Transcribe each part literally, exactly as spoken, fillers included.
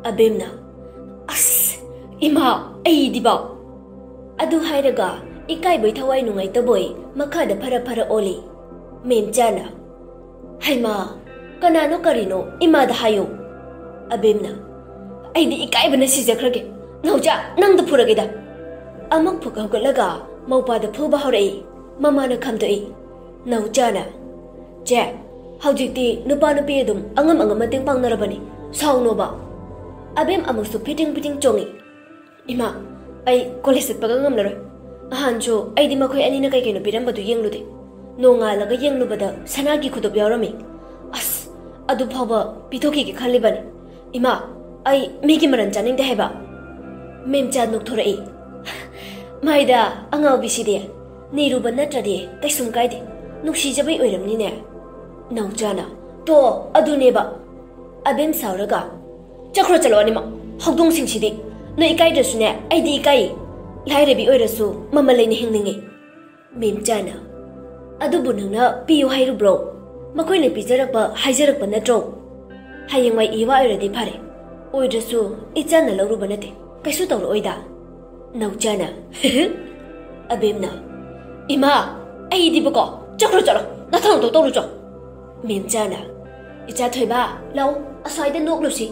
ꯑꯕꯦꯝꯅ, "ꯑꯁ, ꯏꯃꯥ, ꯑꯩꯗꯤꯕ!" ꯑꯗꯨ ꯍꯥꯏꯔꯒ ꯏꯀꯥꯏꯕꯣꯏ ꯊꯋꯥꯏ ꯅꯨꯡꯉꯥꯏꯇꯕꯣꯏ ꯃꯈꯥꯗ ꯐꯔ ꯐꯔ ꯑꯣꯜꯂꯤ꯫ ꯃꯦꯝꯆꯥꯅ, "ꯍꯩꯃꯥ, ꯀꯅꯥꯅꯣ ꯀꯔꯤꯅꯣ ꯏꯃꯥꯗ ꯍꯥꯏꯌꯨ"꯫ ꯑꯕꯦꯝꯅ, "ꯑꯩꯗꯤ ꯏꯀꯥꯏꯕꯅ ꯁꯤꯖꯈ꯭ꯔꯒꯦ꯫ ꯅꯥꯎꯆꯥ, ꯅꯪꯗ ꯐꯨꯔꯒꯦꯗ"꯫ ꯑꯃꯨꯛ ꯐꯨꯛ ꯍꯧꯒꯠꯂꯒ ꯃꯧꯄꯥꯗ ꯐꯨꯕ ꯍꯧꯔꯛꯏ꯫ ꯃꯃꯥꯅ ꯈꯝꯗꯣꯛꯏ꯫ ꯅꯥꯎꯆꯥꯅ, "ꯆꯦ, ꯍꯧꯖꯤꯛꯇꯤ ꯅꯨꯄꯥ ꯅꯨꯄꯤ ꯑꯗꯨꯝ ꯑꯉꯝ ꯑꯉꯝ ꯃꯇꯦꯡ ꯄꯥꯡꯅꯔꯕꯅꯤ, ꯁꯥꯎꯅꯣꯕ"꯫ ꯑꯕꯦꯝ ꯑꯃꯨꯛꯁꯨ ꯐꯤꯇꯤꯡ ꯐꯤꯇꯤꯡ ꯆꯣꯡꯉꯤ꯫ "ꯏꯃꯥ, ꯑꯩ ꯀꯣꯂꯦꯖ ꯆꯠꯄꯒ ꯉꯝꯂꯔꯣꯏ꯫ ꯑꯍꯥꯟꯁꯨ ꯑꯩꯗꯤ ꯃꯈꯣꯏ ꯑꯅꯤꯅ ꯀꯩ ꯀꯩꯅꯣ ꯄꯤꯔꯝꯕꯗꯨ ꯌꯦꯡꯂꯨꯗꯦ꯫ ꯅꯣꯡꯉꯥꯜꯂꯒ ꯌꯦꯡꯂꯨꯕꯗ ꯁꯅꯥꯒꯤ ꯈꯨꯗꯣꯞ ꯌꯥꯎꯔꯝꯃꯤ꯫ ꯑꯁ, ꯑꯗꯨ ꯐꯥꯎꯕ ꯄꯤꯊꯣꯛꯈꯤꯒꯦ ꯈꯜꯂꯤꯕꯅꯤ꯫ ꯏꯃꯥ, ꯑꯩ ꯃꯤꯒꯤ ꯃꯔꯟ ꯆꯥꯅꯤꯡꯗꯦ ꯍꯥꯏꯕ"꯫ ꯃꯦꯝꯆꯥ ꯅꯣꯛꯊꯣꯔꯛꯏ꯫ "ꯃꯥꯏꯗ, ꯑꯉꯥꯎꯕꯤꯁꯤꯗꯤ꯫ ꯅꯤꯔꯨꯕ ꯅꯠꯇ꯭ꯔꯗꯤ ꯀꯩꯁꯨꯝ ꯀꯥꯏꯗꯦ꯫ ꯅꯨꯡꯁꯤꯖꯕꯩ ꯑꯣꯏꯔꯝꯅꯤꯅꯦ"꯫ ꯅꯥꯎꯆꯥꯅ, "ꯇꯣ, ꯑꯗꯨꯅꯦꯕ"꯫ ꯑꯕꯦꯝ ꯁꯥꯎꯔꯒ, "ꯆꯠꯈ꯭ꯔꯣ ꯆꯠꯂꯣ ꯑꯅꯤꯃꯛ꯫ ꯍꯧꯗꯣꯡꯁꯤꯡꯁꯤꯗꯤ꯫ ꯅꯣꯏ ꯏꯀꯥꯏꯗ꯭ꯔꯁꯨꯅꯦ, ꯑꯩꯗꯤ ꯏꯀꯥꯏ꯫ ꯂꯥꯏꯔꯕꯤ ꯑꯣꯏꯔꯁꯨ ꯃꯃꯜ ꯂꯩꯅ ꯍꯤꯡꯅꯤꯡꯉꯤ"꯫ ꯃꯦꯝꯆꯥꯅ, "ꯑꯗꯨꯕꯨ ꯅꯪꯅ ꯄꯤꯌꯨ ꯍꯥꯏꯔꯨꯕ꯭ꯔꯣ? ꯃꯈꯣꯏꯅ ꯄꯤꯖꯔꯛꯄ ꯍꯥꯏꯖꯔꯛꯄ ꯅꯠꯇ꯭ꯔꯣ? ꯍꯌꯦꯡꯋꯥꯏ ꯏꯋꯥ ꯑꯣꯏꯔꯗꯤ ꯐꯔꯦ꯫ ꯑꯣꯏꯗ꯭ꯔꯁꯨ ꯏꯆꯥꯅ ꯂꯧꯔꯨꯕ ꯅꯠꯇꯦ꯫ ꯀꯩꯁꯨ ꯇꯧꯔꯛꯑꯣꯏꯗ"꯫ ꯅꯥꯎꯆꯥꯅ, ꯑꯕꯦꯝꯅ, "ꯏꯃꯥ, ꯑꯩꯗꯤꯕꯀꯣ, ꯆꯠꯈ꯭ꯔꯣ ꯆꯠꯂꯣ, ꯅꯊꯧ ꯅꯊꯧ ꯇꯧꯔꯨꯆꯣ"꯫ ꯃꯦꯝꯆꯥꯅ, "ꯏꯆꯥ ꯊꯣꯏꯕ, ꯂꯥꯛꯑꯣ, ꯑꯁ꯭ꯋꯥꯏꯗ ꯅꯣꯛꯂꯨꯁꯤ"꯫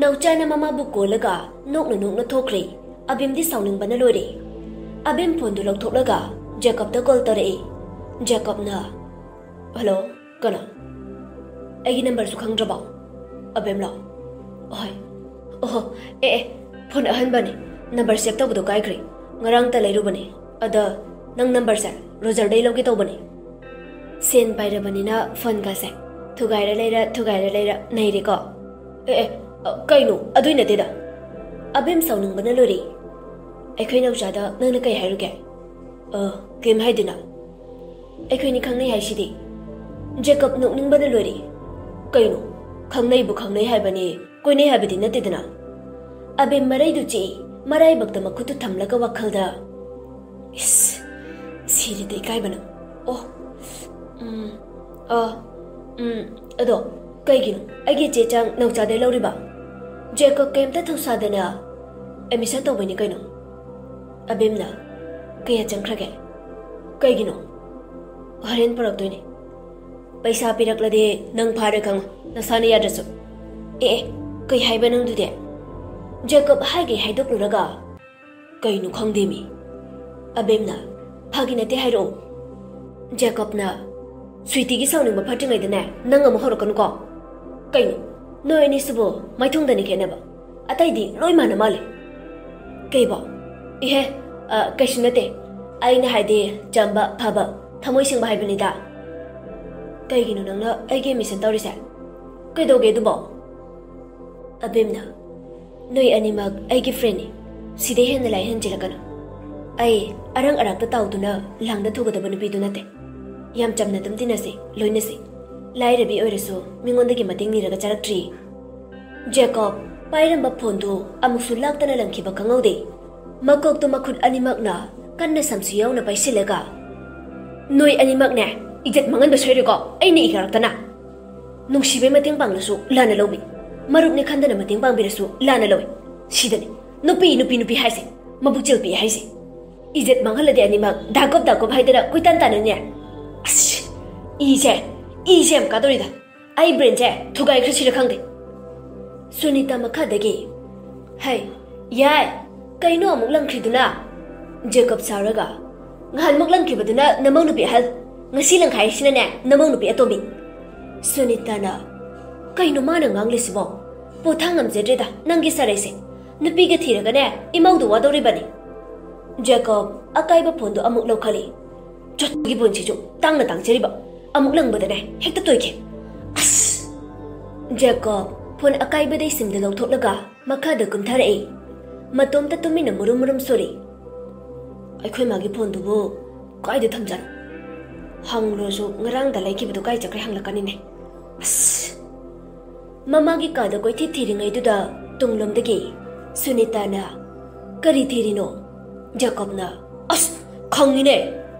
ꯅꯥꯎꯆꯥꯅ ꯃꯃꯥꯕꯨ ꯀꯣꯜꯂꯒ ꯅꯣꯛꯅ ꯅꯣꯛꯅ ꯊꯣꯛꯈ꯭ꯔꯦ꯫ ꯑꯕꯦꯝꯗꯤ ꯁꯥꯎꯅꯤꯡꯕꯅ ꯂꯣꯏꯔꯦ꯫ ꯑꯕꯦꯝ ꯐꯣꯟꯗꯨ ꯂꯧꯊꯣꯛꯂꯒ ꯖꯦꯀꯕꯇ ꯀꯣꯜ ꯇꯧꯔꯛꯏ꯫ ꯖꯦꯀꯕꯅ, "ꯍꯜꯂꯣ, ꯀꯅꯥ? ꯑꯩꯒꯤ ꯅꯝꯕꯔꯁꯨ ꯈꯪꯗ꯭ꯔꯕꯣ? ꯑꯕꯦꯝꯂꯣ? ꯑꯍꯣꯏ꯫ ꯑꯣꯍꯣ, ꯑꯦ, ꯑꯦ, ꯐꯣꯟ ꯑꯍꯟꯕꯅꯤ꯫ ꯅꯝꯕꯔ ꯁꯦꯚ ꯇꯧꯕꯗꯣ ꯀꯥꯏꯈ꯭ꯔꯦ꯫ ꯉꯔꯥꯡꯇ ꯂꯩꯔꯨꯕꯅꯤ꯫ ꯑꯗ ꯅꯪ ꯅꯝꯕꯔꯁꯦ ꯔꯣꯖꯔꯗꯩ ꯂꯧꯒꯦ ꯇꯧꯕꯅꯤ"꯫ ꯁꯦꯟ ꯄꯥꯏꯔꯕꯅꯤꯅ ꯐꯣꯟꯒꯁꯦ ꯊꯨꯒꯥꯏꯔ ꯂꯩꯔ, ꯊꯨꯒꯥꯏꯔ ꯂꯩꯔ ꯅꯩꯔꯦꯀꯣ꯫ ꯑꯦ, ꯑꯦ, ꯑ, ꯀꯩꯅꯣ? ꯑꯗꯨꯏ ꯅꯠꯇꯦꯗ꯫ ꯑꯕꯦꯝ ꯁꯥꯎꯅꯤꯡꯕꯅ ꯂꯣꯏꯔꯦ꯫ "ꯑꯩꯈꯣꯏ ꯅꯧꯆꯥꯗ ꯅꯪꯅ ꯀꯩ ꯍꯥꯏꯔꯨꯒꯦ?" "ꯑ, ꯀꯩꯝ ꯍꯥꯏꯗꯦꯅ꯫ ꯑꯩꯈꯣꯏꯅꯤ ꯈꯪꯅꯩ ꯍꯥꯏꯁꯤꯗꯤ"꯫ ꯖꯦꯀꯕ ꯅꯣꯛꯅꯤꯡꯕꯅ ꯂꯣꯏꯔꯦ꯫ "ꯀꯩꯅꯣ? ꯈꯪꯅꯩꯕꯨ ꯈꯪꯅꯩ ꯍꯥꯏꯕꯅꯤ, ꯀꯣꯏꯅꯩ ꯍꯥꯏꯕꯗꯤ ꯅꯠꯇꯦꯗꯅ"꯫ ꯑꯕꯦꯝ ꯃꯔꯩꯗꯨ ꯆꯤꯛꯏ, ꯃꯔꯥꯏꯕꯛꯇ ꯃꯈꯨꯠꯇꯨ ꯊꯝꯂꯒ ꯋꯥꯈꯜꯗ, "ꯏꯁ, ꯁꯤꯔꯦꯗ ꯏꯀꯥꯏꯕꯅ꯫ ꯑꯣ, ꯎꯝ, ꯑ, ꯎꯝ, ꯑꯗꯣ ꯀꯩꯒꯤꯅꯣ ꯑꯩꯒꯤ ꯆꯦ ꯆꯥꯡ ꯅꯧꯆꯥꯗꯩ ꯂꯧꯔꯤꯕ?" ꯖꯦꯀꯣꯕ ꯀꯩꯝꯇ ꯊꯧꯁꯥꯗꯅ ꯑꯦꯗꯃꯤꯁꯟ ꯇꯧꯕꯩꯅꯤ ꯀꯩꯅꯣ꯫ ꯑꯕꯦꯝꯅ, ꯀꯌꯥ ꯆꯪꯈ꯭ꯔꯒꯦ? ꯀꯩꯒꯤꯅꯣ? ꯍꯣꯔꯦꯟ ꯄꯨꯔꯛꯇꯣꯏꯅꯤ꯫ ꯄꯩꯁꯥ ꯄꯤꯔꯛꯂꯗꯤ ꯅꯪ ꯐꯥꯔꯦ ꯈꯪꯉꯨ, ꯅꯁꯥꯅ ꯌꯥꯗ꯭ꯔꯁꯨ꯫ ꯑꯦ ꯑꯦ, ꯀꯩ ꯍꯥꯏꯕ ꯅꯪꯗꯨꯗꯤ? ꯖꯦꯀꯣꯕ ꯍꯥꯏꯒꯩ ꯍꯥꯏꯗꯣꯛꯂꯨꯔꯒ, ꯀꯩꯅꯣ ꯈꯪꯗꯦꯃꯤ꯫ ꯑꯕꯦꯝꯅ, ꯐꯥꯒꯤ ꯅꯠꯇꯦ ꯍꯥꯏꯔꯛꯑꯣ꯫ ꯖꯦꯀꯣꯕꯅ, ꯁ꯭ꯋꯤꯇꯤꯒꯤ ꯁꯥꯎꯅꯤꯡꯕ ꯐꯠꯇ꯭ꯔꯤꯉꯩꯗꯅꯦ ꯅꯪ ꯑꯃꯨꯛ ꯍꯧꯔꯛꯀꯅꯨꯀꯣ꯫ ꯀꯩꯅꯣ, ꯅꯣꯏ ꯑꯅꯤꯁꯤꯕꯨ ꯃꯥꯏꯊꯣꯡꯗꯅꯤ ꯈꯦꯠꯅꯕ, ꯑꯇꯩꯗꯤ ꯂꯣꯏ ꯃꯥꯟꯅ ꯃꯥꯜꯂꯦ꯫ ꯀꯩꯕꯣ? ꯏꯍꯦ, ꯑ, ꯀꯩꯁꯨ ꯅꯠꯇꯦ꯫ ꯑꯩꯅ ꯍꯥꯏꯗꯤ ꯆꯝꯕ, ꯐꯕ, ꯊꯃꯣꯏ ꯁꯦꯡꯕ ꯍꯥꯏꯕꯅꯤꯗ꯫ ꯀꯩꯒꯤꯅꯣ ꯅꯪꯅ ꯑꯩꯒꯤ ꯑꯦꯗꯃꯤꯁꯟ ꯇꯧꯔꯤꯁꯦ? ꯀꯩꯗꯧꯒꯦ ꯑꯗꯨꯕꯣ? ꯑꯕꯦꯝꯅ, ꯅꯣꯏ ꯑꯅꯤꯃꯛ ꯑꯩꯒꯤ ꯐ꯭ꯔꯦꯟꯅꯤ꯫ ꯁꯤꯗꯩ ꯍꯦꯟꯅ ꯂꯥꯏ ꯍꯦꯟꯖꯤꯜꯂꯛꯀꯅꯨ꯫ ꯑꯩ ꯑꯔꯪ ꯑꯔꯥꯛꯇ ꯇꯥꯎꯗꯨꯅ ꯂꯥꯡꯗ ꯊꯨꯒꯗꯕ ꯅꯨꯄꯤꯗꯨ ꯅꯠꯇꯦ꯫ ꯌꯥꯝ ꯆꯝꯅ ꯑꯗꯨꯝ ꯇꯤꯟꯅꯁꯤ, ꯂꯣꯏꯅꯁꯤ꯫ ꯂꯥꯏꯔꯕꯤ ꯑꯣꯏꯔꯁꯨ ꯃꯤꯉꯣꯟꯗꯒꯤ ꯃꯇꯦꯡ ꯅꯤꯔꯒ ꯆꯥꯔꯛꯇ꯭ꯔꯤ꯫ ꯖꯦꯀꯣꯕ ꯄꯥꯏꯔꯝꯕ ꯐꯣꯟꯗꯨ ꯑꯃꯨꯛꯁꯨ ꯂꯥꯛꯇꯅ ꯂꯪꯈꯤꯕ ꯈꯪꯍꯧꯗꯦ꯫ ꯃꯀꯣꯛꯇꯨ ꯃꯈꯨꯠ ꯑꯅꯤꯃꯛꯅ ꯀꯟꯅ ꯁꯝꯁꯨ ꯌꯥꯎꯅ ꯄꯥꯏꯁꯤꯜꯂꯒ, ꯅꯣꯏ ꯑꯅꯤꯃꯛꯅꯦ, ꯏꯖꯠ ꯃꯥꯡꯍꯟꯕ ꯁꯣꯏꯔꯦꯀꯣ, ꯑꯩꯅ ꯏꯀꯥꯔꯛꯇꯅ꯫ ꯅꯨꯡꯁꯤꯕꯩ ꯃꯇꯦꯡ ꯄꯥꯡꯂꯁꯨ ꯂꯥꯟꯅ ꯂꯧꯕꯤ, ꯃꯔꯨꯞꯅꯤ ꯈꯟꯗꯅ ꯃꯇꯦꯡ ꯄꯥꯡꯕꯤꯔꯁꯨ ꯂꯥꯟꯅ ꯂꯧꯏ꯫ ꯁꯤꯗꯅꯤ ꯅꯨꯄꯤ, ꯅꯨꯄꯤ, ꯅꯨꯄꯤ ꯍꯥꯏꯁꯦ, ꯃꯕꯨꯛ ꯆꯦꯜ ꯄꯤꯛꯏ ꯍꯥꯏꯁꯦ꯫ ꯏꯖꯠ ꯃꯥꯡꯍꯜꯂꯗꯤ ꯑꯅꯤꯃꯛ ꯗꯥꯀꯣꯞ ꯗꯥꯀꯣꯞ ꯍꯥꯏꯗꯅ ꯀꯣꯏꯇꯥꯟ ꯇꯥꯟꯅꯅꯦ꯫ ꯑꯁ, ꯏꯁꯦ, ꯏꯁꯦ ꯌꯥꯝ ꯀꯥꯗꯧꯔꯤꯗ꯫ ꯑꯩ ꯕ꯭ꯔꯦꯟꯁꯦ ꯊꯨꯒꯥꯏꯈ꯭ꯔꯁꯤꯔ ꯈꯪꯗꯦ꯫ ꯁꯨꯅꯤꯇꯥ ꯃꯈꯥꯗꯒꯤ, ꯍꯩ, ꯌꯥꯏ, ꯀꯩꯅꯣ ꯑꯃꯨꯛ ꯂꯪꯈ꯭ꯔꯤꯗꯨꯅ? ꯖꯦꯀꯣꯕ ꯁꯥꯎꯔꯒ, ꯉꯍꯥꯟꯃꯨꯛ ꯂꯪꯈꯤꯕꯗꯨꯅ ꯅꯃꯧ ꯅꯨꯄꯤ ꯑꯍꯜ, ꯉꯁꯤ ꯂꯪꯈꯥꯏꯁꯤꯅꯅꯦ ꯅꯃꯧ ꯅꯨꯄꯤ ꯑꯇꯣꯝꯕꯤ꯫ ꯁꯨꯅꯤꯇꯥꯅ, ꯀꯩꯅꯣ ꯃꯥꯅ ꯉꯥꯡꯂꯤꯁꯤꯕꯣ? ꯄꯣꯊꯥ ꯉꯝꯖꯗ꯭ꯔꯦꯗ ꯅꯪꯒꯤ ꯁꯔꯩꯁꯦ꯫ ꯅꯨꯄꯤꯒ ꯊꯤꯔꯒꯅꯦ ꯏꯃꯧꯗꯨ ꯋꯥꯗꯧꯔꯤꯕꯅꯤ꯫ ꯖꯦꯀꯣꯕ ꯑꯀꯥꯏꯕ ꯐꯣꯟꯗꯨ ꯑꯃꯨꯛ ꯂꯧꯈꯠꯂꯤ꯫ ꯆꯠꯄꯒꯤ ꯐꯣꯟꯁꯤꯁꯨ ꯇꯥꯡꯅ ꯇꯥꯡꯖꯔꯤꯕ꯫ ꯑꯃꯨꯛ ꯂꯪꯕꯗꯅꯦ ꯍꯦꯛꯇ ꯇꯣꯏꯈꯤ꯫ ꯑꯁ! ꯖꯦꯀꯣꯕ ꯐꯣꯟ ꯑꯀꯥꯏꯕꯗꯩ ꯁꯤꯝꯗ ꯂꯧꯊꯣꯛꯂꯒ ꯃꯈꯥꯗ ꯀꯨꯝꯊꯔꯛꯏ꯫ ꯃꯇꯣꯝꯇ ꯇꯨꯃꯤꯟꯅ ꯃꯨꯔꯨꯝ ꯃꯨꯔꯨꯝ ꯁꯣꯔꯤ꯫ ꯑꯩꯈꯣꯏ ꯃꯥꯒꯤ ꯐꯣꯟꯗꯨꯕꯨ ꯀꯥꯏꯗ ꯊꯝꯖꯥꯠꯅꯣ? ꯍꯪꯂꯨꯔꯁꯨ ꯉꯔꯥꯡꯗ ꯂꯩꯈꯤꯕꯗꯨ ꯀꯥꯏ ꯆꯠꯈ꯭ꯔꯦ ꯍꯪꯂꯛꯀꯅꯤꯅꯦ꯫ ꯑꯁ! ꯃꯃꯥꯒꯤ ꯀꯥꯗ ꯀꯣꯏꯊꯤ ꯊꯤꯔꯤꯉꯩꯗꯨꯗ ꯇꯨꯡꯂꯣꯝꯗꯒꯤ ꯁꯨꯅꯤꯇꯥꯅ, "ꯀꯔꯤ ꯊꯤꯔꯤꯅꯣ?" ꯖꯦꯀꯣꯕꯅ, "ꯑꯁ! ꯈꯪꯉꯤꯅꯦ꯫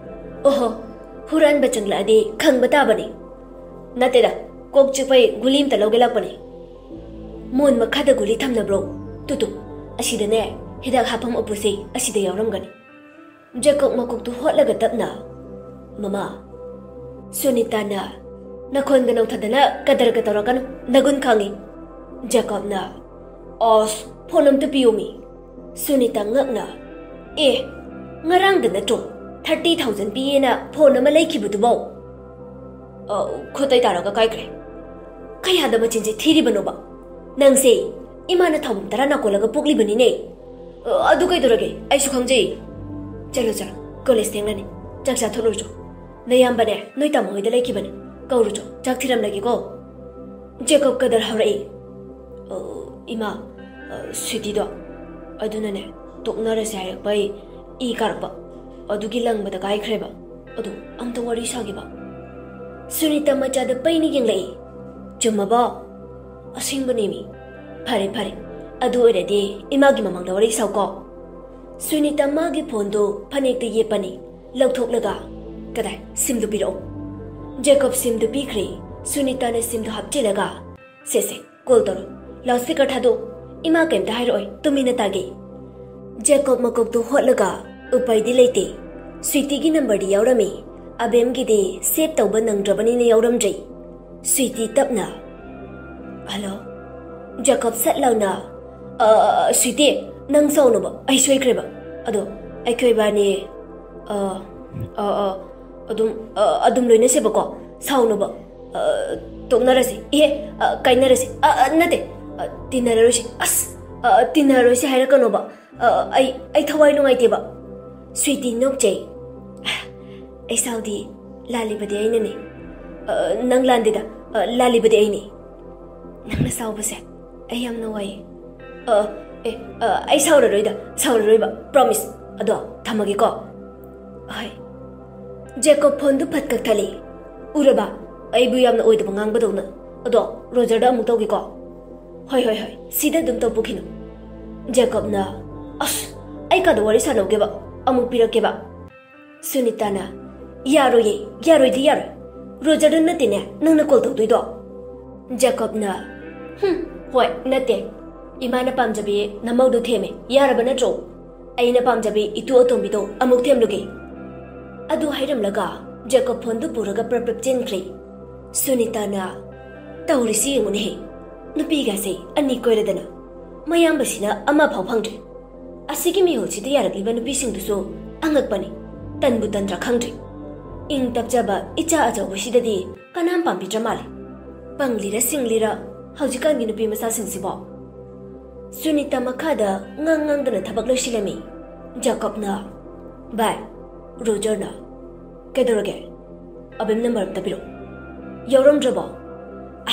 ꯑꯣꯍꯣ, ꯍꯨꯔꯥꯟꯕ ꯆꯪꯂꯛꯑꯗꯤ ꯈꯪꯕ ꯇꯥꯕꯅꯤ꯫ ꯅꯠꯇꯦꯗ, ꯀꯣꯛ ꯆꯤꯛꯄꯩ ꯒꯨꯂꯤ ꯑꯝꯇ ꯂꯧꯒꯦ ꯂꯥꯛꯄꯅꯤ꯫" ꯃꯣꯟ ꯃꯈꯥꯗ ꯒꯨꯂꯤ ꯊꯝꯅꯕ꯭ꯔꯣ? ꯇꯨ, ꯇꯨ, ꯑꯁꯤꯗꯅꯦ, ꯍꯤꯗꯥꯛ ꯍꯥꯞꯐꯝ ꯎꯄꯨꯁꯦ ꯑꯁꯤꯗ ꯌꯥꯎꯔꯝꯒꯅꯤ꯫ ꯖꯦꯀꯣꯕ ꯃꯀꯣꯛꯇꯨ ꯍꯣꯠꯂꯒ ꯇꯞꯅ, "ꯃꯃꯥ, ꯁꯨꯅꯤꯇꯥꯅ ꯅꯈꯣꯟꯒ ꯅꯧꯊꯗꯅ ꯀꯗꯔꯒ ꯇꯧꯔꯛꯀꯅꯨ, ꯅꯒꯨꯟ ꯈꯪꯉꯤ꯫" ꯖꯦꯀꯣꯕꯅ, "ꯑꯁ, ꯐꯣꯟ ꯑꯝꯇ ꯄꯤꯌꯣꯃꯤ꯫" ꯁꯨꯅꯤꯇꯥ ꯉꯛꯅ, "ꯑꯦ, ꯉꯔꯥꯡꯗ ꯅꯠꯇ꯭ꯔꯣ ꯊꯥꯔꯇꯤ ꯊꯥꯎꯖꯟ ꯄꯤꯌꯦꯅ ꯐꯣꯟ ꯑꯃ ꯂꯩꯈꯤꯕꯗꯨꯕꯣ?" "ꯑ, ꯈꯨꯠꯇꯩ ꯇꯥꯔꯒ ꯀꯥꯏꯈ꯭ꯔꯦ꯫" "ꯀꯌꯥꯗ ꯃꯆꯤꯟꯁꯦ ꯊꯤꯔꯤꯕꯅꯣꯕ? ꯅꯪꯁꯦ ꯏꯃꯥꯅ ꯊꯥꯎꯕꯝ ꯇꯔꯥ ꯅꯥꯀꯣꯜꯂꯒ ꯄꯣꯛꯂꯤꯕꯅꯤꯅꯦ꯫" "ꯑ, ꯑꯗꯨ ꯀꯩꯗꯧꯔꯒꯦ? ꯑꯩꯁꯨ ꯈꯪꯖꯩ꯫" "ꯆꯠꯂꯣ, ꯆꯠꯂꯣ, ꯀꯣꯂꯦꯖ ꯊꯦꯡꯂꯅꯤ꯫ ꯆꯥꯛ ꯆꯥꯊꯣꯛꯂꯨꯔꯣ ꯆꯣ꯫ ꯅꯌꯥꯝꯕꯅꯦ, ꯅꯣꯏ ꯇꯥꯃꯣ ꯍꯣꯏꯗ ꯂꯩꯈꯤꯕꯅꯦ꯫ ꯀꯧꯔꯨ ꯆꯣ, ꯆꯥꯛ ꯊꯤꯔꯝꯂꯒꯦꯀꯣ꯫" ꯖꯦꯀꯣꯕ ꯀꯗꯔ ꯍꯧꯔꯛꯏ꯫ "ꯑ, ꯏꯃꯥ, ꯑ, ꯁ꯭ꯋꯤꯇꯤꯗꯣ, ꯑꯗꯨꯅꯅꯦ, ꯇꯣꯛꯅꯔꯁꯦ ꯍꯥꯏꯔꯛꯄ ꯑꯩ ꯏ ꯀꯥꯔꯛꯄ꯫ ꯑꯗꯨꯒꯤ ꯂꯪꯕꯗ ꯀꯥꯏꯈ꯭ꯔꯦꯕ꯫ ꯑꯗꯣ ꯑꯝꯇ ꯋꯥꯔꯤ ꯁꯥꯒꯦꯕ꯫" ꯁꯨꯅꯤꯇꯥ ꯃꯆꯥꯗ ꯄꯩꯅ ꯌꯦꯡꯂꯛꯏ꯫ "ꯆꯨꯝꯃꯕꯣ?" "ꯑꯁꯦꯡꯕꯅꯦꯃꯤ꯫" "ꯐꯔꯦ, ꯐꯔꯦ꯫ ꯑꯗꯨ ꯑꯣꯏꯔꯗꯤ ꯏꯃꯥꯒꯤ ꯃꯃꯥꯡꯗ ꯋꯥꯔꯤ ꯁꯥꯎꯀꯣ꯫" ꯁꯨꯅꯤꯇꯥ ꯃꯥꯒꯤ ꯐꯣꯟꯗꯨ ꯐꯅꯦꯛꯇ ꯌꯦꯞꯄꯅꯤ꯫ ꯂꯧꯊꯣꯛꯂꯒ, "ꯀꯗꯥꯏ? ꯁꯤꯝꯗꯨ ꯄꯤꯔꯛꯑꯣ꯫" ꯖꯦꯀꯣꯕ ꯁꯤꯝꯗꯨ ꯄꯤꯈ꯭ꯔꯦ꯫ ꯁꯨꯅꯤꯇꯥꯅ ꯁꯤꯝꯗꯨ ꯍꯥꯞꯆꯤꯜꯂꯒ, "ꯁꯦ, ꯁꯦ, ꯀꯣꯜ ꯇꯧꯔꯣ꯫ ꯂꯥꯎꯗ ꯁ꯭ꯄꯤꯀꯔ ꯊꯥꯗꯣꯛ꯫ ꯏꯃꯥ ꯀꯩꯝꯇ ꯍꯥꯏꯔꯛꯑꯣꯏ, ꯇꯨꯃꯤꯟꯅ ꯇꯥꯒꯦ꯫" ꯖꯦꯀꯣꯕ ꯃꯀꯣꯛꯇꯨ ꯍꯣꯠꯂꯒ, "ꯎꯄꯥꯏꯗꯤ ꯂꯩꯇꯦ꯫ ꯁ꯭ꯋꯤꯇꯤꯒꯤ ꯅꯝꯕꯔꯗꯤ ꯌꯥꯎꯔꯝꯃꯤ, ꯑꯕꯦꯝꯒꯤꯗꯤ ꯁꯦꯚ ꯇꯧꯕ ꯅꯪꯗ꯭ꯔꯕꯅꯤꯅ ꯌꯥꯎꯔꯝꯗ꯭ꯔꯦ꯫" ꯁ꯭ꯋꯤꯇꯤ ꯇꯞꯅ, "ꯍꯜꯂꯣ꯫" ꯖꯦꯀꯣꯕ ꯁꯠ ꯂꯥꯎꯅ, "ꯑ, ꯁ꯭ꯋꯤꯇꯤ, ꯅꯪ ꯁꯥꯎꯅꯨꯕ, ꯑꯩ ꯁꯣꯏꯈ꯭ꯔꯦꯕ꯫ ꯑꯗꯣ ꯑꯩꯈꯣꯏ ꯏꯕꯥꯅꯤ, ꯑ, ꯑ, ꯑ, ꯑꯗꯨꯝ, ꯑ, ꯑꯗꯨꯝ ꯂꯣꯏꯅꯁꯦꯕꯀꯣ, ꯁꯥꯎꯅꯨꯕ꯫ ꯑ, ꯇꯣꯛꯅꯔꯁꯤ, ꯏꯍꯦ, ꯑ, ꯀꯥꯏꯅꯔꯁꯤ, ꯑ, ꯑ, ꯅꯠꯇꯦ, ꯑ, ꯇꯤꯟꯅꯔꯔꯣꯏꯁꯤ, ꯑꯁ, ꯑ, ꯇꯤꯟꯅꯔꯔꯣꯏꯁꯤ ꯍꯥꯏꯔꯛꯀꯅꯣꯕ꯫ ꯑ, ꯑꯩ, ꯑꯩ ꯊꯋꯥꯏ ꯅꯨꯡꯉꯥꯏꯇꯦꯕ꯫" ꯁ꯭ꯋꯤꯇꯤ ꯅꯣꯛꯆꯩ꯫ "ꯑꯩ ꯁꯥꯎꯗꯤ, ꯂꯥꯜꯂꯤꯕꯗꯤ ꯑꯩꯅꯅꯦ꯫" "ꯑ, ꯅꯪ ꯂꯥꯟꯗꯦꯗ, ꯑ, ꯂꯥꯜꯂꯤꯕꯗꯤ ꯑꯩꯅꯦ꯫" "ꯅꯪꯅ ꯁꯥꯎꯕꯁꯦ ꯑꯩ ꯌꯥꯝꯅ ꯋꯥꯏꯌꯦ꯫" "ꯑ, ꯑꯦ, ꯑ, ꯑꯩ ꯁꯥꯎꯔꯔꯣꯏꯗ, ꯁꯥꯎꯔꯔꯣꯏꯕ, ꯄ꯭ꯔꯣꯃꯤꯁ꯫ ꯑꯗꯣ ꯊꯝꯃꯒꯦꯀꯣ꯫" "ꯍꯣꯏ꯫" ꯖꯦꯀꯣꯕ ꯐꯣꯟꯗꯨ ꯐꯠ ꯀꯛꯊꯠꯂꯤ꯫ "ꯎꯔꯕ? ꯑꯩꯕꯨ ꯌꯥꯝꯅ ꯑꯣꯏꯗꯕ ꯉꯥꯡꯕꯗꯧꯅ꯫ ꯑꯗꯣ ꯔꯣꯖꯔꯗ ꯑꯃꯨꯛ ꯇꯧꯒꯦꯀꯣ꯫" "ꯍꯣꯏ, ꯍꯣꯏ, ꯍꯣꯏ, ꯁꯤꯗ ꯑꯗꯨꯝ ꯇꯧ ꯄꯨꯈꯤꯅꯨ꯫" ꯖꯦꯀꯣꯕꯅ, "ꯑꯁ, ꯑꯩ ꯀꯥꯗ ꯋꯥꯔꯤ ꯁꯥꯟꯅꯧꯒꯦꯕ, ꯑꯃꯨꯛ ꯄꯤꯔꯛꯀꯦꯕ꯫" ꯁꯨꯅꯤꯇꯥꯅ, "ꯌꯥꯔꯣꯏꯌꯦ, ꯌꯥꯔꯣꯏꯗꯤ ꯌꯥꯔꯣꯏ꯫ ꯔꯣꯖꯔꯗ ꯅꯠꯇꯦꯅꯦ ꯅꯪꯅ ꯀꯣꯜ ꯇꯧꯗꯣꯏꯗꯣ꯫" ꯖꯦꯀꯣꯕꯅ, "ꯍꯨꯝ, "ꯍꯣꯏ, ꯅꯠꯇꯦ꯫ ꯏꯃꯥꯅ ꯄꯥꯝꯖꯕꯤ ꯅꯃꯧꯗꯣ ꯊꯦꯝꯃꯦ, ꯌꯥꯔꯕ ꯅꯠꯇ꯭ꯔꯣ? ꯑꯩꯅ ꯄꯥꯝꯖꯕꯤ ꯏꯇꯨ ꯑꯇꯣꯝꯕꯤꯗꯣ ꯑꯃꯨꯛ ꯊꯦꯝꯂꯨꯒꯦ"꯫ ꯑꯗꯨ ꯍꯥꯏꯔꯝꯂꯒ ꯖꯦꯀꯣꯕ ꯐꯣꯟꯗꯨ ꯄꯨꯔꯒ ꯄ꯭ꯔꯞ ꯄ꯭ꯔꯞ ꯆꯦꯟꯈ꯭ꯔꯦ꯫ ꯁꯨꯅꯤꯇꯥꯅ, "ꯇꯧꯔꯤꯁꯤ ꯌꯦꯡꯉꯨꯅꯦꯍꯦ, ꯅꯨꯄꯤꯒꯁꯦ ꯑꯅꯤ ꯀꯣꯏꯔꯗꯅ, ꯃꯌꯥꯝꯕꯁꯤꯅ ꯑꯃꯐꯥꯎ ꯐꯪꯗ꯭ꯔꯦ꯫ ꯑꯁꯤꯒꯤ ꯃꯤꯍꯨꯜꯁꯤꯗ ꯌꯥꯔꯛꯂꯤꯕ ꯅꯨꯄꯤꯁꯤꯡꯗꯨꯁꯨ ꯑꯉꯛꯄꯅꯤ꯫ ꯇꯟꯕꯨ ꯇꯟꯗ꯭ꯔꯥ ꯈꯪꯗ꯭ꯔꯦ꯫ ꯏꯪ ꯇꯞꯆꯕ ꯏꯆꯥ ꯑꯆꯧꯕꯁꯤꯗꯗꯤ ꯀꯅꯥꯝ ꯄꯥꯝꯕꯤꯗ꯭ꯔ ꯃꯥꯜꯂꯦ꯫ ꯄꯪꯂꯤꯔ ꯁꯤꯡꯂꯤꯔ ꯍꯧꯖꯤꯛꯀꯥꯟꯒꯤ ꯅꯨꯄꯤ ꯃꯆꯥꯁꯤꯡꯁꯤꯕꯣ?" ꯁꯨꯅꯤꯇꯥ ꯃꯈꯥꯗ ꯉꯥꯡ ꯉꯥꯡꯗꯅ ꯊꯕꯛ ꯂꯣꯏꯁꯤꯜꯂꯝꯃꯤ꯫ ꯖꯦꯀꯣꯕꯅ, "ꯚꯥꯏ, ꯔꯣꯖꯔꯅ ꯀꯩꯗꯧꯔꯒꯦ? ꯑꯕꯦꯝ ꯅꯝꯕꯔ ꯑꯝꯇ ꯄꯤꯔꯛꯑꯣ"꯫ "ꯌꯥꯎꯔꯝꯗ꯭ꯔꯕꯣ?"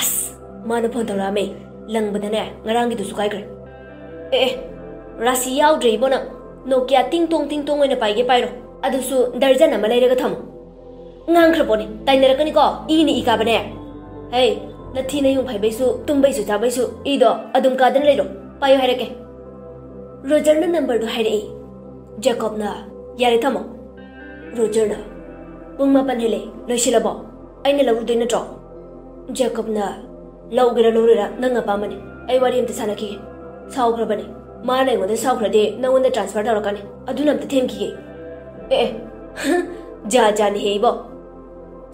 "ꯑꯁ, ꯃꯥꯅ ꯐꯣꯟ ꯇꯧꯔꯛꯑꯝꯃꯦ꯫ ꯂꯪꯕꯗꯅꯦ, ꯉꯔꯥꯡꯒꯤꯗꯨꯁꯨ ꯀꯥꯏꯈ꯭ꯔꯦ"꯫ "ꯑꯦ, ꯑꯦ, ꯔꯥꯁꯤ ꯌꯥꯎꯗ꯭ꯔꯦ ꯏꯕꯣ ꯅꯪ꯫ ꯅꯣꯀꯤꯌꯥ ꯇꯤꯡ ꯇꯣꯡ ꯇꯤꯡ ꯇꯣꯡ ꯑꯣꯏꯅ ꯄꯥꯏꯒꯦ ꯄꯥꯏꯔꯣ꯫ ꯑꯗꯨꯁꯨ ꯗꯔꯖꯟ ꯑꯃ ꯂꯩꯔꯒ ꯊꯝꯃꯣ"꯫ "ꯉꯥꯡꯈ꯭ꯔ ꯄꯣꯠꯅꯤ, ꯇꯥꯏꯅꯔꯛꯀꯅꯤꯀꯣ, ꯏꯅ ꯏ ꯀꯥꯕꯅꯦ"꯫ "ꯍꯩ, ꯅꯊꯤ ꯅꯌꯨꯡ ꯐꯥꯏꯕꯩꯁꯨ, ꯇꯨꯝꯕꯩꯁꯨ ꯆꯥꯕꯩꯁꯨ ꯏꯗꯣ ꯑꯗꯨꯝ ꯀꯥꯗꯅ ꯂꯩꯔꯣ꯫ ꯄꯥꯏꯌꯨ ꯍꯥꯏꯔꯛꯀꯦ"꯫ ꯔꯣꯖꯔꯅ ꯅꯝꯕꯔꯗꯨ ꯍꯥꯏꯔꯛꯏ꯫ ꯖꯦꯀꯣꯕꯅ, "ꯌꯥꯔꯦ, ꯊꯝꯃꯣ"꯫ ꯔꯣꯖꯔꯅ, "ꯄꯨꯡ ꯃꯥꯄꯟ ꯍꯦꯜꯂꯦ, ꯂꯣꯏꯁꯤꯜꯂꯕꯣ? ꯑꯩꯅ ꯂꯧꯔꯨꯗꯣꯏ ꯅꯠꯇ꯭ꯔꯣ?" ꯖꯦꯀꯣꯕꯅ, "ꯂꯧꯒꯦꯔꯥ ꯂꯧꯔꯣꯏꯔꯥ ꯅꯪ ꯑꯄꯥꯝꯕꯅꯤ꯫ ꯑꯩ ꯋꯥꯔꯤ ꯑꯝꯇ ꯁꯥꯟꯅꯈꯤꯒꯦ꯫ ꯁꯥꯎꯈ꯭ꯔꯕꯅꯤ꯫ ꯃꯥꯅ ꯑꯩꯉꯣꯟꯗ ꯁꯥꯎꯈ꯭ꯔꯗꯤ ꯅꯪꯉꯣꯟꯗ ꯇ꯭ꯔꯥꯟꯁꯐꯔ ꯇꯧꯔꯛꯀꯅꯤ꯫ ꯑꯗꯨꯅ ꯑꯝꯇ ꯊꯦꯝꯈꯤꯒꯦ"꯫ "ꯑꯦ, ꯑꯦ, ꯖꯥ ꯖꯥꯅꯤꯍꯦ ꯏꯕꯣ꯫